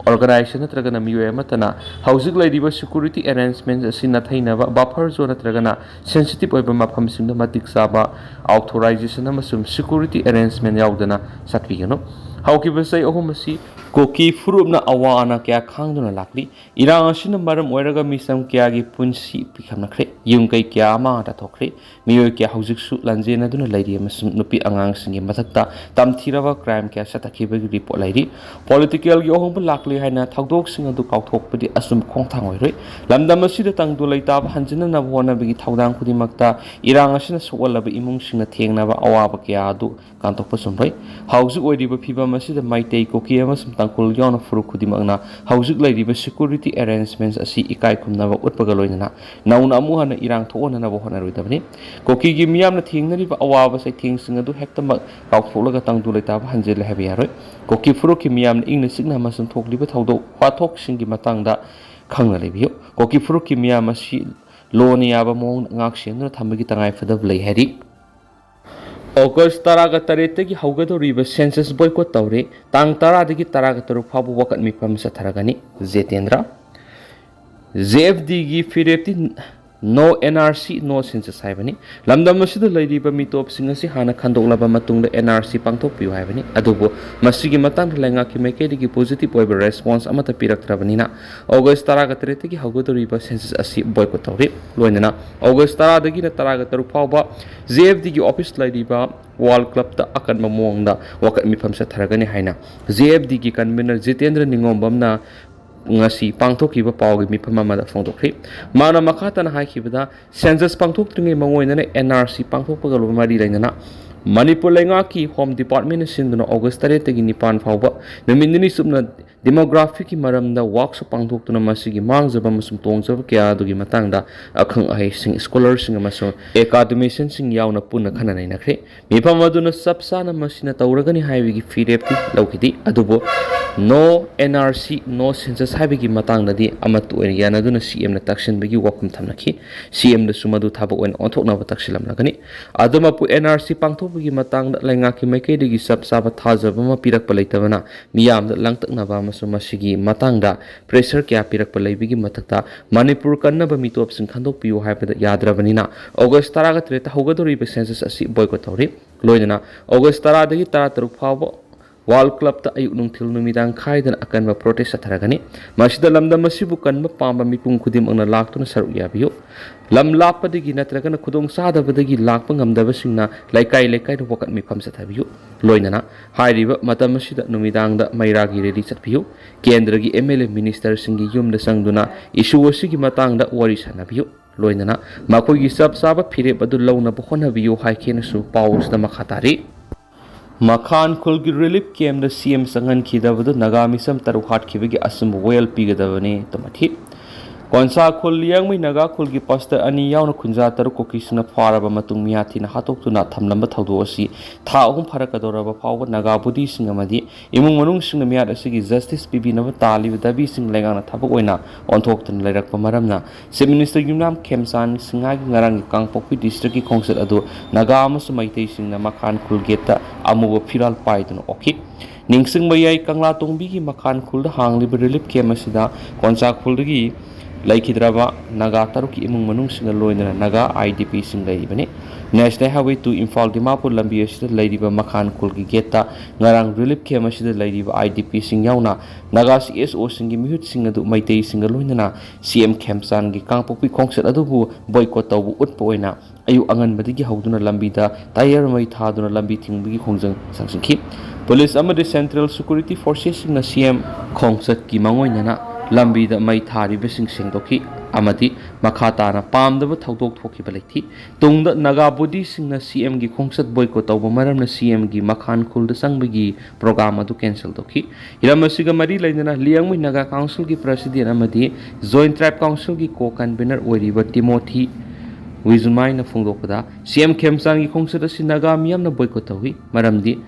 ꯑꯣꯔꯒꯅꯥꯏꯖꯦꯁꯟ ꯅꯠꯇ꯭ꯔꯒꯅ ꯃꯤꯑꯣꯏ ꯑꯃꯠꯇꯅ ꯍꯧꯖꯤꯛ ꯂꯩꯔꯤꯕ ꯁꯦꯀ꯭ꯌꯨꯔꯤꯇꯤ ꯑꯦꯔꯦꯟꯖꯃꯦꯟ ꯑꯁꯤ ꯅꯥꯊꯩꯅꯕ, ꯕꯐꯔ ꯖꯣꯟ ꯅꯠꯇ꯭ꯔꯒꯅ ꯁꯦꯟꯁꯤꯇꯤꯞ ꯑꯣꯏꯕ ꯃꯐꯝꯁꯤꯡꯗ ꯃꯇꯤꯛ ꯆꯥꯕ ꯑꯣꯊꯣꯔꯥꯏꯖꯦꯁꯟ ꯑꯃꯁꯨꯡ ꯁꯦꯀ꯭ꯌꯨꯔꯤꯇꯤ ꯑꯦꯔꯦꯟꯖꯃꯦꯟ ꯌꯥꯎꯗꯅ ꯆꯠꯄꯤꯒꯅꯨ꯫ ꯍꯧꯈꯤꯕ ꯆꯍꯤ ꯑꯍꯨꯝ ꯑꯁꯤ ꯀꯨꯀꯤ ꯐꯨꯔꯨꯞꯅ ꯑꯋꯥ ꯑꯅꯥ ꯀꯌꯥ ꯈꯥꯡꯗꯨꯅ ꯂꯥꯛꯂꯤ꯫ ꯏꯔꯥꯡ ꯑꯁꯤꯅ ꯃꯔꯝ ꯑꯣꯏꯔꯒ ꯃꯤꯆꯝ ꯀꯌꯥꯒꯤ ꯄꯨꯟꯁꯤ ꯄꯤꯈꯝꯅꯈ꯭ꯔꯦ꯫ ꯌꯨꯝ ꯀꯩ ꯀꯌꯥ ꯑꯃ ꯇꯥꯊꯣꯛꯈ꯭ꯔꯦ꯫ ꯃꯤꯑꯣꯏ ꯀꯌꯥ ꯍꯧꯖꯤꯛꯁꯨ ꯂꯥꯟꯖꯦꯟꯅꯗꯨꯅ ꯂꯩꯔꯤ ꯑꯃꯁꯨꯡ ꯅꯨꯄꯤ ꯑꯉꯥꯡꯁꯤꯡꯒꯤ ꯃꯊꯛꯇ ꯇꯝꯊꯤꯔꯕ ꯀ꯭ꯔꯥꯏꯝ ꯀꯌꯥ ꯆꯠꯊꯈꯤꯕꯒꯤ ꯔꯤꯄꯣꯔꯠ ꯂꯩꯔꯤ꯫ ꯄꯣꯂꯤꯇꯤꯀꯦꯜꯒꯤ ꯑꯍꯣꯡꯕ ꯂꯥꯛꯂꯤ ꯍꯥꯏꯅ ꯊꯧꯗꯣꯛꯁꯤꯡ ꯑꯗꯨ ꯀꯥꯎꯊꯣꯛꯄꯗꯤ ꯑꯆꯨꯝꯕ ꯈꯣꯡꯊꯥꯡ ꯑꯣꯏꯔꯣꯏ꯫ ꯂꯝꯗꯝ ꯑꯁꯤꯗ ꯇꯪꯗꯨ ꯂꯩꯇꯥꯕ ꯍꯟꯖꯤꯟꯅꯅꯕ ꯍꯣꯠꯅꯕꯒꯤ ꯊꯧꯗꯥꯡ ꯈꯨꯗꯤꯡꯃꯛꯇ ꯏꯔꯥꯡ ꯑꯁꯤꯅ ꯁꯣꯛꯍꯜꯂꯕ ꯏꯃꯨꯡꯁꯤꯡꯅ ꯊꯦꯡꯅꯕ ꯑꯋꯥꯕ ꯀꯌꯥ ꯑꯗꯨ ꯀꯥꯡꯊꯣꯛꯄ ꯆꯨꯝꯂꯣꯏ꯫ ꯍꯧꯖꯤꯛ ꯑꯣꯏꯔꯤꯕ ꯐꯤꯕꯝ ꯑꯁꯤꯗ ꯃꯩꯇꯩ, ꯀꯨꯀꯤ ꯑꯃꯁꯨꯡ ꯇꯥꯡꯈꯨꯜ ꯌꯥꯎꯅ ꯐꯨꯔꯨꯞ ꯈꯨꯗꯤꯡꯃꯛꯅ ꯍꯧꯖꯤꯛ ꯂꯩꯔꯤꯕ ꯁꯦꯀ꯭ꯌꯨꯔꯤꯇꯤ ꯑꯦꯔꯦꯟꯖꯃꯦꯟꯠꯁ ꯑꯁꯤ ꯏꯀꯥꯏ ꯈꯨꯝꯅꯕ ꯎꯠꯄꯒ ꯂꯣꯏꯅꯅ ꯅꯧꯅ ꯑꯃꯨꯛ ꯍꯟꯅ ꯏꯔꯥꯡ ꯊꯣꯛꯍꯟꯅꯅꯕ ꯍꯣꯠꯅꯔꯣꯏꯗꯕꯅꯤ꯫ ꯀꯨꯀꯤꯒꯤ ꯃꯤꯌꯥꯝꯅ ꯊꯦꯡꯅꯔꯤꯕ ꯑꯋꯥꯕ ꯆꯩꯊꯦꯡꯁꯤꯡ ꯑꯗꯨ ꯍꯦꯛꯇꯃꯛ ꯀꯥꯎꯊꯣꯛꯂꯒ ꯇꯪꯗꯨ ꯂꯩꯇꯥꯕ ꯍꯟꯖꯤꯜꯂꯦ ꯍꯥꯏꯕ ꯌꯥꯔꯣꯏ꯫ ꯀꯨꯀꯤ ꯐꯨꯔꯨꯞꯀꯤ ꯃꯤꯌꯥꯝꯅ ꯏꯪꯅ ꯆꯤꯛꯅ ꯑꯃꯁꯨꯡ ꯊꯣꯛꯂꯤꯕ ꯊꯧꯗꯣꯛ ꯋꯥꯊꯣꯛꯁꯤꯡꯒꯤ ꯃꯇꯥꯡꯗ ꯈꯪꯅ ꯂꯩꯕꯤꯌꯨ꯫ ꯀꯨꯀꯤ ꯐꯨꯔꯨꯞꯀꯤ ꯃꯤꯌꯥꯝ ꯑꯁꯤ ꯂꯣꯅ ꯌꯥꯕ ꯃꯑꯣꯡꯗ ꯉꯥꯛ ꯁꯦꯟꯗꯨꯅ ꯊꯝꯕꯒꯤ ꯇꯉꯥꯏ ꯐꯗꯕ ꯂꯩ ꯍꯥꯏꯔꯤ꯫ ꯑꯣꯒꯁ ꯇꯔꯥꯒ ꯇꯔꯦꯠꯇꯒꯤ ꯍꯧꯒꯗꯧꯔꯤꯕ census boycott ꯇꯧꯔꯦ꯫ ꯇꯥꯡ ꯇꯔꯥꯗꯒꯤ ꯇꯔꯥꯒ ꯇꯔꯨꯛ ꯐꯥꯎꯕ ꯋꯥꯀꯠ ꯃꯤꯐꯝ ꯆꯠꯊꯔꯒꯅꯤ꯫ ꯖꯤꯇꯦꯟꯗ꯭ꯔ꯫ ꯖꯦ ꯑꯦꯐ ꯗꯤꯒꯤ ꯐꯤꯔꯦꯞꯇꯤ no N R C, no census ꯍꯥꯏꯕꯅꯤ꯫ ꯂꯝꯗꯝ ꯑꯁꯤꯗ ꯂꯩꯔꯤꯕ ꯃꯤꯇꯣꯞꯁꯤꯡ ꯑꯁꯤ ꯍꯥꯟꯅ ꯈꯟꯗꯣꯛꯂꯕ ꯃꯇꯨꯡꯗ N R C ꯄꯥꯡꯊꯣꯛꯄꯤꯌꯨ ꯍꯥꯏꯕꯅꯤ꯫ ꯑꯗꯨꯕꯨ ꯃꯁꯤꯒꯤ ꯃꯇꯥꯡꯗ ꯂꯩꯉꯥꯛꯀꯤ ꯃꯥꯏꯀꯩꯗꯒꯤ positive ꯑꯣꯏꯕ response ꯑꯃꯠꯇ ꯄꯤꯔꯛꯇ꯭ꯔꯕꯅꯤꯅ ꯑꯣꯒꯁ ꯇꯔꯥꯒ ꯇꯔꯦꯠꯇꯒꯤ ꯍꯧꯒꯗꯧꯔꯤꯕ census ꯑꯁꯤ boycott ꯇꯧꯔꯤ꯫ ꯂꯣꯏꯅꯅ ꯑꯣꯒꯁ ꯇꯔꯥꯗꯒꯤꯅ ꯇꯔꯥꯒ ꯇꯔꯨꯛ ꯐꯥꯎꯕ ꯖꯦ ꯑꯦꯐ ꯗꯤꯒꯤ office ꯂꯩꯔꯤꯕ World Clubꯇ ꯑꯀꯟꯕ ꯃꯑꯣꯡꯗ ꯋꯥꯀꯠ ꯃꯤꯐꯝ ꯆꯠꯊꯔꯒꯅꯤ ꯍꯥꯏꯅ ꯖꯦ ꯑꯦꯐ ꯗꯤꯒꯤ convener ꯖꯤꯇꯦꯟꯗ꯭ꯔ ꯅꯤꯉꯣꯝꯕꯝꯅ ꯉꯁꯤ ꯄꯥꯡꯊꯣꯛꯈꯤꯕ ꯄꯥꯎꯒꯤ ꯃꯤꯐꯝ ꯑꯃꯗ ꯐꯣꯡꯗꯣꯛꯈ꯭ꯔꯤ꯫ ꯃꯥꯅ ꯃꯈꯥ ꯇꯥꯅ ꯍꯥꯏꯈꯤꯕꯗ, census ꯄꯥꯡꯊꯣꯛꯇ꯭ꯔꯤꯉꯩ ꯃꯉꯣꯏꯗꯅ N R C ꯄꯥꯡꯊꯣꯛꯄꯒ ꯃꯔꯤ ꯂꯩꯅꯅ ꯃꯅꯤꯄꯨꯔ ꯂꯩꯉꯥꯛꯀꯤ Home Departmentꯅ ꯁꯤꯟꯗꯨꯅ ꯑꯣꯒꯁ ꯇꯔꯦꯠꯇꯒꯤ ꯅꯤꯄꯥꯟ ꯐꯥꯎꯕ ꯅꯨꯃꯤꯠ ꯅꯤꯅꯤ ꯆꯨꯞꯅ demographyꯀꯤ ꯃꯔꯝꯗ workshop ꯄꯥꯡꯊꯣꯛꯇꯨꯅ ꯃꯁꯤꯒꯤ ꯃꯥꯡꯖꯕ ꯑꯃꯁꯨꯡ ꯇꯣꯡꯖꯕ ꯀꯌꯥ ꯑꯗꯨꯒꯤ ꯃꯇꯥꯡꯗ ꯑꯈꯪ ꯑꯍꯩꯁꯤꯡ, scholarꯁꯤꯡ ꯑꯃꯁꯨꯡ academicianꯁꯤꯡ ꯌꯥꯎꯅ ꯄꯨꯟꯅ ꯈꯟꯅ ꯅꯩꯅꯈ꯭ꯔꯦ꯫ ꯃꯤꯐꯝ ꯑꯗꯨꯅ ꯆꯞ ꯆꯥꯅ ꯃꯁꯤꯅ ꯇꯧꯔꯒꯅꯤ ꯍꯥꯏꯕꯒꯤ ꯐꯤꯔꯦꯞꯇꯤ ꯂꯧꯈꯤꯗꯦ, ꯑꯗꯨꯕꯨ no N R C, no census ꯍꯥꯏꯕꯒꯤ ꯃꯇꯥꯡꯗꯗꯤ ꯑꯃꯠꯇ ꯑꯣꯏꯅ ꯌꯥꯅꯗꯨꯅ ꯁꯤ ꯑꯦꯝꯅ ꯇꯛꯁꯤꯟꯕꯒꯤ ꯋꯥꯐꯝ ꯊꯝꯅꯈꯤ꯫ ꯁꯤ ꯑꯦꯝꯗꯁꯨ ꯃꯗꯨ ꯊꯕꯛ ꯑꯣꯏꯅ ꯑꯣꯟꯊꯣꯛꯅꯕ ꯇꯛꯁꯤꯜꯂꯝꯂꯒꯅꯤ꯫ ꯑꯗꯨꯃꯛꯄꯨ N R C ꯄꯥꯡꯊꯣꯛꯄꯒꯤ ꯃꯇꯥꯡꯗ ꯂꯩꯉꯥꯛꯀꯤ ꯃꯥꯏꯀꯩꯗꯒꯤ ꯆꯞ ꯆꯥꯕ ꯊꯥꯖꯕ ꯑꯃ ꯄꯤꯔꯛꯄ ꯂꯩꯇꯕꯅ ꯃꯤꯌꯥꯝꯗ ꯂꯥꯡꯇꯛꯅꯕ ꯑꯃꯁꯨꯡ ꯃꯁꯤꯒꯤ ꯃꯇꯥꯡꯗ pressure ꯀꯌꯥ ꯄꯤꯔꯛꯄ ꯂꯩꯕꯒꯤ ꯃꯊꯛꯇ ꯃꯅꯤꯄꯨꯔ ꯀꯟꯅꯕ ꯃꯤꯇꯣꯞꯁꯤꯡ ꯈꯟꯗꯣꯛꯄꯤꯌꯨ ꯍꯥꯏꯕꯗ ꯌꯥꯗ꯭ꯔꯕꯅꯤꯅ ꯑꯣꯒꯁ ꯇꯔꯥꯒ ꯇꯔꯦꯠꯇ ꯍꯧꯒꯗꯧꯔꯤꯕ census ꯑꯁꯤ boycott ꯇꯧꯔꯤ꯫ ꯂꯣꯏꯅꯅ ꯑꯣꯒꯁ ꯇꯔꯥꯗꯒꯤ ꯇꯔꯥ ꯇꯔꯨꯛ ꯐꯥꯎꯕ World Clubꯇ ꯑꯌꯨꯛ ꯅꯨꯡꯊꯤꯜ ꯅꯨꯃꯤꯗꯥꯡ ꯈꯥꯏꯗꯅ ꯑꯀꯟꯕ protest ꯆꯠꯊꯔꯒꯅꯤ꯫ ꯃꯁꯤꯗ ꯂꯝꯗꯝ ꯑꯁꯤꯕꯨ ꯀꯟꯕ ꯄꯥꯝꯕ ꯃꯤꯄꯨꯝ ꯈꯨꯗꯤꯡꯃꯛꯅ ꯂꯥꯛꯇꯨꯅ ꯁꯔꯨꯛ ꯌꯥꯕꯤꯌꯨ꯫ ꯂꯝ ꯂꯥꯞꯄꯗꯒꯤ ꯅꯠꯇ꯭ꯔꯒꯅ ꯈꯨꯗꯣꯡ ꯆꯥꯗꯕꯗꯒꯤ ꯂꯥꯛꯄ ꯉꯝꯗꯕꯁꯤꯡꯅ ꯂꯩꯀꯥꯏ ꯂꯩꯀꯥꯏꯗ ꯋꯥꯀꯠ ꯃꯤꯐꯝ ꯆꯠꯊꯕꯤꯌꯨ꯫ ꯂꯣꯏꯅꯅ ꯍꯥꯏꯔꯤꯕ ꯃꯇꯝ ꯑꯁꯤꯗ ꯅꯨꯃꯤꯗꯥꯡꯗ ꯃꯩꯔꯥꯒꯤ rally ꯆꯠꯄꯤꯌꯨ꯫ ꯀꯦꯟꯗ꯭ꯔꯒꯤ M L A ministerꯁꯤꯡꯒꯤ ꯌꯨꯝꯗ ꯆꯪꯗꯨꯅ issue ꯑꯁꯤꯒꯤ ꯃꯇꯥꯡꯗ ꯋꯥꯔꯤ ꯁꯥꯟꯅꯕꯤꯌꯨ꯫ ꯂꯣꯏꯅꯅ ꯃꯈꯣꯏꯒꯤ ꯆꯞ ꯆꯥꯕ ꯐꯤꯔꯦꯞ ꯑꯗꯨ ꯂꯧꯅꯕ ꯍꯣꯠꯅꯕꯤꯌꯨ ꯍꯥꯏꯈꯤꯅꯁꯨ ꯄꯥꯎ ꯑꯁꯤꯗ ꯃꯈꯥ ꯇꯥꯔꯤ꯫ ꯃꯈꯥꯟ ꯈꯨꯜꯒꯤ relief campꯇ C M ꯆꯪꯍꯟꯈꯤꯗꯕꯗ ꯅꯥꯒꯥ ꯃꯤꯁꯝ ꯇꯔꯨꯛ ꯍꯥꯠꯈꯤꯕꯒꯤ ꯑꯆꯨꯝꯕ ꯋꯥꯌꯦꯜ ꯄꯤꯒꯗꯕꯅꯤ ꯇꯃꯊꯤ꯫ ꯀꯣꯟꯁꯥ ꯈꯨꯜ ꯂꯤꯌꯥꯡꯃꯩ ꯅꯥꯒꯥ ꯈꯨꯜꯒꯤ ꯄꯥꯁꯇꯔ ꯑꯅꯤ ꯌꯥꯎꯅ ꯈꯨꯟꯖꯥ ꯇꯔꯨꯛ ꯀꯨꯀꯤꯁꯤꯡꯅ ꯐꯥꯔꯕ ꯃꯇꯨꯡ ꯃꯤꯌꯥꯊꯤꯅ ꯍꯥꯠꯇꯣꯛꯇꯨꯅ ꯊꯝꯂꯝꯕ ꯊꯧꯗꯣꯛ ꯑꯁꯤ ꯊꯥ ꯑꯍꯨꯝ ꯐꯥꯔꯛꯀꯗꯧꯔꯕ ꯐꯥꯎꯕ ꯅꯥꯒꯥ ꯕꯨꯙꯤꯁꯤꯡ ꯑꯃꯗꯤ ꯏꯃꯨꯡ ꯃꯅꯨꯡꯁꯤꯡꯅ ꯃꯤꯌꯥꯠ ꯑꯁꯤꯒꯤ ꯖꯁꯇꯤꯁ ꯄꯤꯕꯤꯅꯕ ꯇꯥꯜꯂꯤꯕ ꯗꯥꯕꯤꯁꯤꯡ ꯂꯩꯉꯥꯛꯅ ꯊꯕꯛ ꯑꯣꯏꯅ ꯑꯣꯟꯊꯣꯛꯇꯨꯅ ꯂꯩꯔꯛꯄ ꯃꯔꯝꯅ ꯆꯤꯐ ꯃꯤꯅꯤꯁꯇꯔ ꯌꯨꯝꯅꯥꯝ ꯈꯦꯝꯆꯥꯟ ꯁꯤꯡꯍꯒꯤ ꯉꯔꯥꯡꯒꯤ ꯀꯥꯡꯄꯣꯛꯄꯤ ꯗꯤꯁꯇ꯭ꯔꯤꯛꯀꯤ ꯈꯣꯡꯆꯠ ꯑꯗꯨ ꯅꯥꯒꯥ ꯑꯃꯁꯨꯡ ꯃꯩꯇꯩꯁꯤꯡꯅ ꯃꯈꯥꯟ ꯈꯨꯜ ꯒꯦꯠꯇ ꯑꯃꯨꯕ ꯐꯤꯔꯥꯜ ꯄꯥꯏꯗꯨꯅ ꯑꯣꯛꯈꯤ꯫ ꯅꯤꯡꯁꯤꯡꯕ ꯌꯥꯏ, ꯀꯪꯂꯥ ꯇꯣꯡꯕꯤꯒꯤ ꯃꯈꯥꯟ ꯈꯨꯜꯗ ꯍꯥꯡꯂꯤꯕ ꯔꯤꯂꯤꯐ ꯀꯦꯝ ꯑꯁꯤꯗ ꯀꯣꯟꯁꯥ ꯈꯨꯜꯗꯒꯤ ꯂꯩꯈꯤꯗ꯭ꯔꯕ ꯅꯥꯒꯥ ꯇꯔꯨꯛꯀꯤ ꯏꯃꯨꯡ ꯃꯅꯨꯡꯁꯤꯡꯒ ꯂꯣꯏꯅꯅ ꯅꯥꯒꯥ ꯑꯥꯏ ꯗꯤ ꯄꯤꯁꯤꯡ ꯂꯩꯔꯤꯕꯅꯤ꯫ National highway two Imphal Dimapur ꯂꯝꯕꯤ ꯑꯁꯤꯗ ꯂꯩꯔꯤꯕ ꯃꯈꯥꯟ ꯈꯨꯜꯒꯤ ꯒꯦꯠꯇ ꯉꯔꯥꯡ ꯔꯤꯂꯤꯐ ꯀꯦꯝ ꯑꯁꯤꯗ ꯂꯩꯔꯤꯕ ꯑꯥꯏ ꯗꯤ ꯄꯤꯁꯤꯡ ꯌꯥꯎꯅ ꯅꯥꯒꯥ ꯁꯤ ꯑꯦꯁ ꯑꯣꯁꯤꯡꯒꯤ ꯃꯤꯍꯨꯠꯁꯤꯡ ꯑꯗꯨ ꯃꯩꯇꯩꯁꯤꯡꯒ ꯂꯣꯏꯅꯅ ꯁꯤ ꯑꯦꯝ ꯈꯦꯝꯆꯥꯟꯒꯤ ꯀꯥꯡꯄꯣꯛꯄꯤ ꯈꯣꯡꯆꯠ ꯑꯗꯨꯕꯨ ꯕꯣꯏꯀꯣꯠ ꯇꯧꯕ ꯎꯠꯄ ꯑꯣꯏꯅ ꯑꯌꯨꯛ ꯑꯉꯟꯕꯗꯒꯤ ꯍꯧꯗꯨꯅ ꯂꯝꯕꯤꯗ ꯇꯥꯌꯔ ꯃꯩ ꯊꯥꯗꯨꯅ ꯂꯝꯕꯤ ꯊꯤꯡꯕꯒꯤ ꯈꯣꯡꯖꯪ ꯁꯥꯡꯁꯤꯟꯈꯤ꯫ ꯄꯨꯂꯤꯁ ꯑꯃꯗꯤ ꯁꯦꯟꯇ꯭ꯔꯦꯜ ꯁꯦꯀ꯭ꯌꯨꯔꯤꯇꯤ ꯐꯣꯔꯁꯦꯁꯁꯤꯡꯅ ꯁꯤ ꯑꯦꯝ ꯈꯣꯡꯆꯠꯀꯤ ꯃꯥꯡꯑꯣꯏꯅꯅ ꯂꯝꯕꯤꯗ ꯃꯩ ꯊꯥꯔꯤꯕꯁꯤꯡ ꯁꯦꯡꯗꯣꯛꯈꯤ ꯑꯃꯗꯤ ꯃꯈꯥ ꯇꯥꯅ ꯄꯥꯝꯗꯕ ꯊꯧꯗꯣꯛ ꯊꯣꯛꯈꯤꯕ ꯂꯩꯇꯦ꯫ ꯇꯨꯡꯗ ꯅꯥꯒꯥ ꯕꯨꯙꯤꯁꯤꯡꯅ ꯁꯤ ꯑꯦꯝꯒꯤ ꯈꯣꯡꯆꯠ ꯕꯣꯏꯀꯣꯠ ꯇꯧꯕ ꯃꯔꯝꯅ ꯁꯤ ꯑꯦꯝꯒꯤ ꯃꯈꯥꯟ ꯈꯨꯜꯗ ꯆꯪꯕꯒꯤ ꯄ꯭ꯔꯣꯒ꯭ꯔꯥꯝ ꯑꯗꯨ ꯀꯦꯟꯁꯦꯜ ꯇꯧꯈꯤ꯫ ꯍꯤꯔꯝ ꯑꯁꯤꯒ ꯃꯔꯤ ꯂꯩꯅꯅ ꯂꯤꯌꯥꯡꯃꯩ ꯅꯥꯒꯥ ꯀꯥꯎꯟꯁꯤꯜꯒꯤ ꯄ꯭ꯔꯁꯤꯗꯦꯟ ꯑꯃꯗꯤ ꯖꯣꯏꯟꯠ ꯇ꯭ꯔꯥꯏꯕ ꯀꯥꯎꯟꯁꯤꯜꯒꯤ ꯀꯣ ꯀꯟꯚꯤꯅꯔ ꯑꯣꯏꯔꯤꯕ ꯇꯤꯃꯣꯊꯤ ꯋꯤꯖꯨꯃꯥꯏꯅ ꯐꯣꯡꯗꯣꯛꯄꯗ, ꯁꯤ ꯑꯦꯝ ꯈꯦꯝꯆꯥꯟꯒꯤ ꯈꯣꯡꯆꯠ ꯑꯁꯤ ꯅꯥꯒꯥ ꯃꯤꯌꯥꯝꯅ ꯕꯣꯏꯀꯣꯠ ꯇꯧꯏ, ꯃꯔꯝꯗꯤ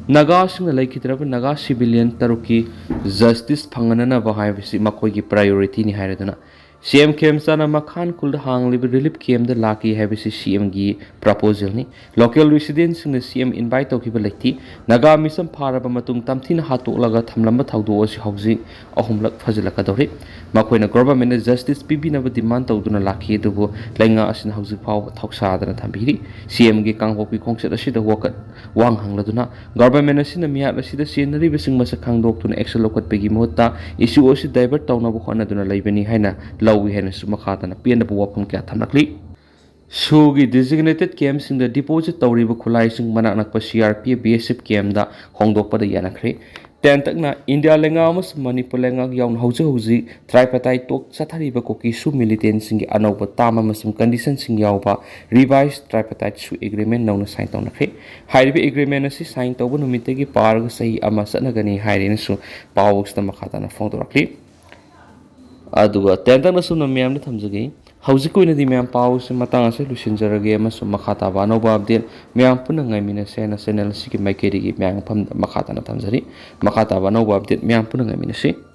ꯅꯥꯒꯥꯁꯤꯡꯅ ꯂꯩꯈꯤꯗ꯭ꯔꯕ ꯅꯥꯒꯥ ꯁꯤꯚꯤꯂꯤꯌꯟ ꯇꯔꯨꯛꯀꯤ ꯖꯁꯇꯤꯁ ꯐꯪꯍꯟꯅꯅꯕ ꯍꯥꯏꯕꯁꯤ ꯃꯈꯣꯏꯒꯤ ꯄ꯭ꯔꯥꯏꯌꯣꯔꯤꯇꯤꯅꯤ ꯍꯥꯏꯔꯗꯨꯅ, ꯁꯤ ꯑꯦꯝ ꯈꯦꯝꯆꯥꯟꯅ ꯃꯈꯥꯟ ꯈꯨꯜꯗ ꯍꯥꯡꯂꯤꯕ ꯔꯤꯂꯤꯐ ꯀꯦꯝꯗ ꯂꯥꯛꯈꯤ ꯍꯥꯏꯕꯁꯤ ꯁꯤ ꯑꯦꯝꯒꯤ ꯄ꯭ꯔꯄꯣꯖꯦꯜꯅꯤ꯫ ꯂꯣꯀꯦꯜ ꯔꯤꯁꯤꯗꯦꯟꯁꯤꯡꯅ ꯁꯤ ꯑꯦꯝ ꯏꯟꯚꯥꯏꯠ ꯇꯧꯈꯤꯕ ꯂꯩꯇꯦ꯫ ꯅꯥꯒꯥ ꯃꯤꯁꯝ ꯐꯥꯔꯕ ꯃꯇꯨꯡ ꯇꯝꯊꯤꯅ ꯍꯥꯠꯇꯣꯛꯂꯒ ꯊꯝꯂꯝꯕ ꯊꯧꯗꯣꯛ ꯑꯁꯤ ꯍꯧꯖꯤꯛ ꯑꯍꯨꯝꯂꯛ ꯐꯖꯤꯜꯂꯛꯀꯗꯧꯔꯤ꯫ ꯃꯈꯣꯏꯅ ꯒꯣꯚꯔꯟꯃꯦꯟꯠꯅ ꯖꯁꯇꯤꯁ ꯄꯤꯕꯤꯅꯕ ꯗꯤꯃꯥꯟ ꯇꯧꯗꯨꯅ ꯂꯥꯛꯈꯤ, ꯑꯗꯨꯕꯨ ꯂꯩꯉꯥꯛ ꯑꯁꯤꯅ ꯍꯧꯖꯤꯛ ꯐꯥꯎꯕ ꯊꯧꯁꯥꯗꯅ ꯊꯝꯕꯤꯔꯤ꯫ ꯁꯤ ꯑꯦꯝꯒꯤ ꯀꯥꯡꯄꯣꯛꯄꯤ ꯈꯣꯡꯆꯠ ꯑꯁꯤꯗ ꯋꯥꯀꯠ ꯋꯥꯍꯪ ꯍꯪꯂꯗꯨꯅ ꯒꯣꯚꯔꯟꯃꯦꯟꯠ ꯑꯁꯤꯅ ꯃꯤꯍꯥꯠ ꯑꯁꯤꯗ ꯆꯦꯟꯅꯔꯤꯕꯁꯤꯡ ꯃꯁꯛ ꯈꯪꯗꯣꯛꯇꯨꯅ ꯑꯦꯛꯁꯟ ꯂꯧꯈꯠꯄꯒꯤ ꯃꯍꯨꯠꯇ ꯏꯁꯨ ꯑꯁꯤ ꯗꯥꯏꯚꯔꯠ ꯇꯧꯅꯕ ꯍꯣꯠꯅꯗꯨꯅ ꯂꯩꯕꯅꯤ ꯍꯥꯏꯅ ꯂꯧꯏ ꯍꯥꯏꯅꯁꯨ ꯃꯈꯥ ꯇꯥꯅ ꯄꯦꯟꯗꯕ ꯋꯥꯐꯝ ꯀꯌꯥ ꯊꯝꯂꯛꯂꯤ꯫ ꯁꯨꯒꯤ ꯗꯤꯖꯤꯒꯅꯦꯇꯦꯗ ꯀꯦꯝꯞꯁꯤꯡꯗ ꯗꯤꯄꯣꯖꯤꯠ ꯇꯧꯔꯤꯕ ꯈꯨꯠꯂꯥꯏꯁꯤꯡ ꯃꯅꯥꯛ ꯅꯛꯄ C R P F B S F ꯀꯦꯝꯞꯇ ꯍꯣꯡꯗꯣꯛꯄꯗ ꯌꯥꯅꯈ꯭ꯔꯦ꯫ ꯇꯦꯟꯇꯛꯅ ꯏꯟꯗꯤꯌꯥ ꯂꯩꯉꯥꯛ ꯑꯃꯁꯨꯡ ꯃꯅꯤꯄꯨꯔ ꯂꯩꯉꯥꯛ ꯌꯥꯎꯅ ꯍꯧꯖꯤꯛ ꯍꯧꯖꯤꯛ ꯇ꯭ꯔꯥꯏꯄꯇꯥꯏꯠ ꯇꯣꯛ ꯆꯠꯊꯔꯤꯕ ꯀꯨꯀꯤ ꯁꯨ ꯃꯤꯂꯤꯇꯦꯟꯁꯤꯡꯒꯤ ꯑꯅꯧꯕ ꯇꯥꯝ ꯑꯃꯁꯨꯡ ꯀꯟꯗꯤꯁꯟꯁꯤꯡ ꯌꯥꯎꯕ ꯔꯤꯚꯥꯏꯁ ꯇ꯭ꯔꯥꯏꯄꯇꯥꯏꯠ ꯁꯨ ꯑꯦꯒ꯭ꯔꯤꯃꯦꯟ ꯅꯧꯅ ꯁꯥꯏꯟ ꯇꯧꯅꯈ꯭ꯔꯦ꯫ ꯍꯥꯏꯔꯤꯕ ꯑꯦꯒ꯭ꯔꯤꯃꯦꯟ ꯑꯁꯤ ꯁꯥꯏꯟ ꯇꯧꯕ ꯅꯨꯃꯤꯠꯇꯒꯤ ꯄꯥꯔꯒ ꯆꯍꯤ ꯑꯃ ꯆꯠꯅꯒꯅꯤ ꯍꯥꯏꯔꯦꯅꯁꯨ ꯄꯥꯎ ꯑꯁꯤꯗ ꯃꯈꯥ ꯇꯥꯅ ꯐꯣꯡꯗꯣꯔꯛꯂꯤ꯫ ꯑꯗꯨꯒ ꯇꯦꯟꯇꯛꯅ ꯁꯨꯝꯅ ꯃꯌꯥꯝꯗ ꯊꯝꯖꯒꯦ꯫ ꯍꯧꯖꯤꯛꯀꯤ ꯑꯣꯏꯅꯗꯤ ꯃꯌꯥꯝ ꯄꯥꯎꯁꯤ ꯃꯇꯥꯡ ꯑꯁꯤꯗ ꯂꯣꯏꯁꯤꯟꯖꯔꯒꯦ, ꯑꯃꯁꯨꯡ ꯃꯈꯥ ꯇꯥꯕ ꯑꯅꯧꯕ update ꯃꯌꯥꯝ ꯄꯨꯟꯅ ꯉꯥꯏꯃꯤꯟꯅꯁꯦ ꯍꯥꯏꯅ channel ꯑꯁꯤꯒꯤ ꯃꯥꯏꯀꯩꯗꯒꯤ ꯃꯌꯥꯝ ꯃꯐꯝꯗ ꯃꯈꯥ ꯇꯥꯅ ꯊꯝꯖꯔꯤ꯫ ꯃꯈꯥ ꯇꯥꯕ ꯑꯅꯧꯕ update ꯃꯌꯥꯝ ꯄꯨꯟꯅ ꯉꯥꯏꯃꯤꯟꯅꯁꯤ꯫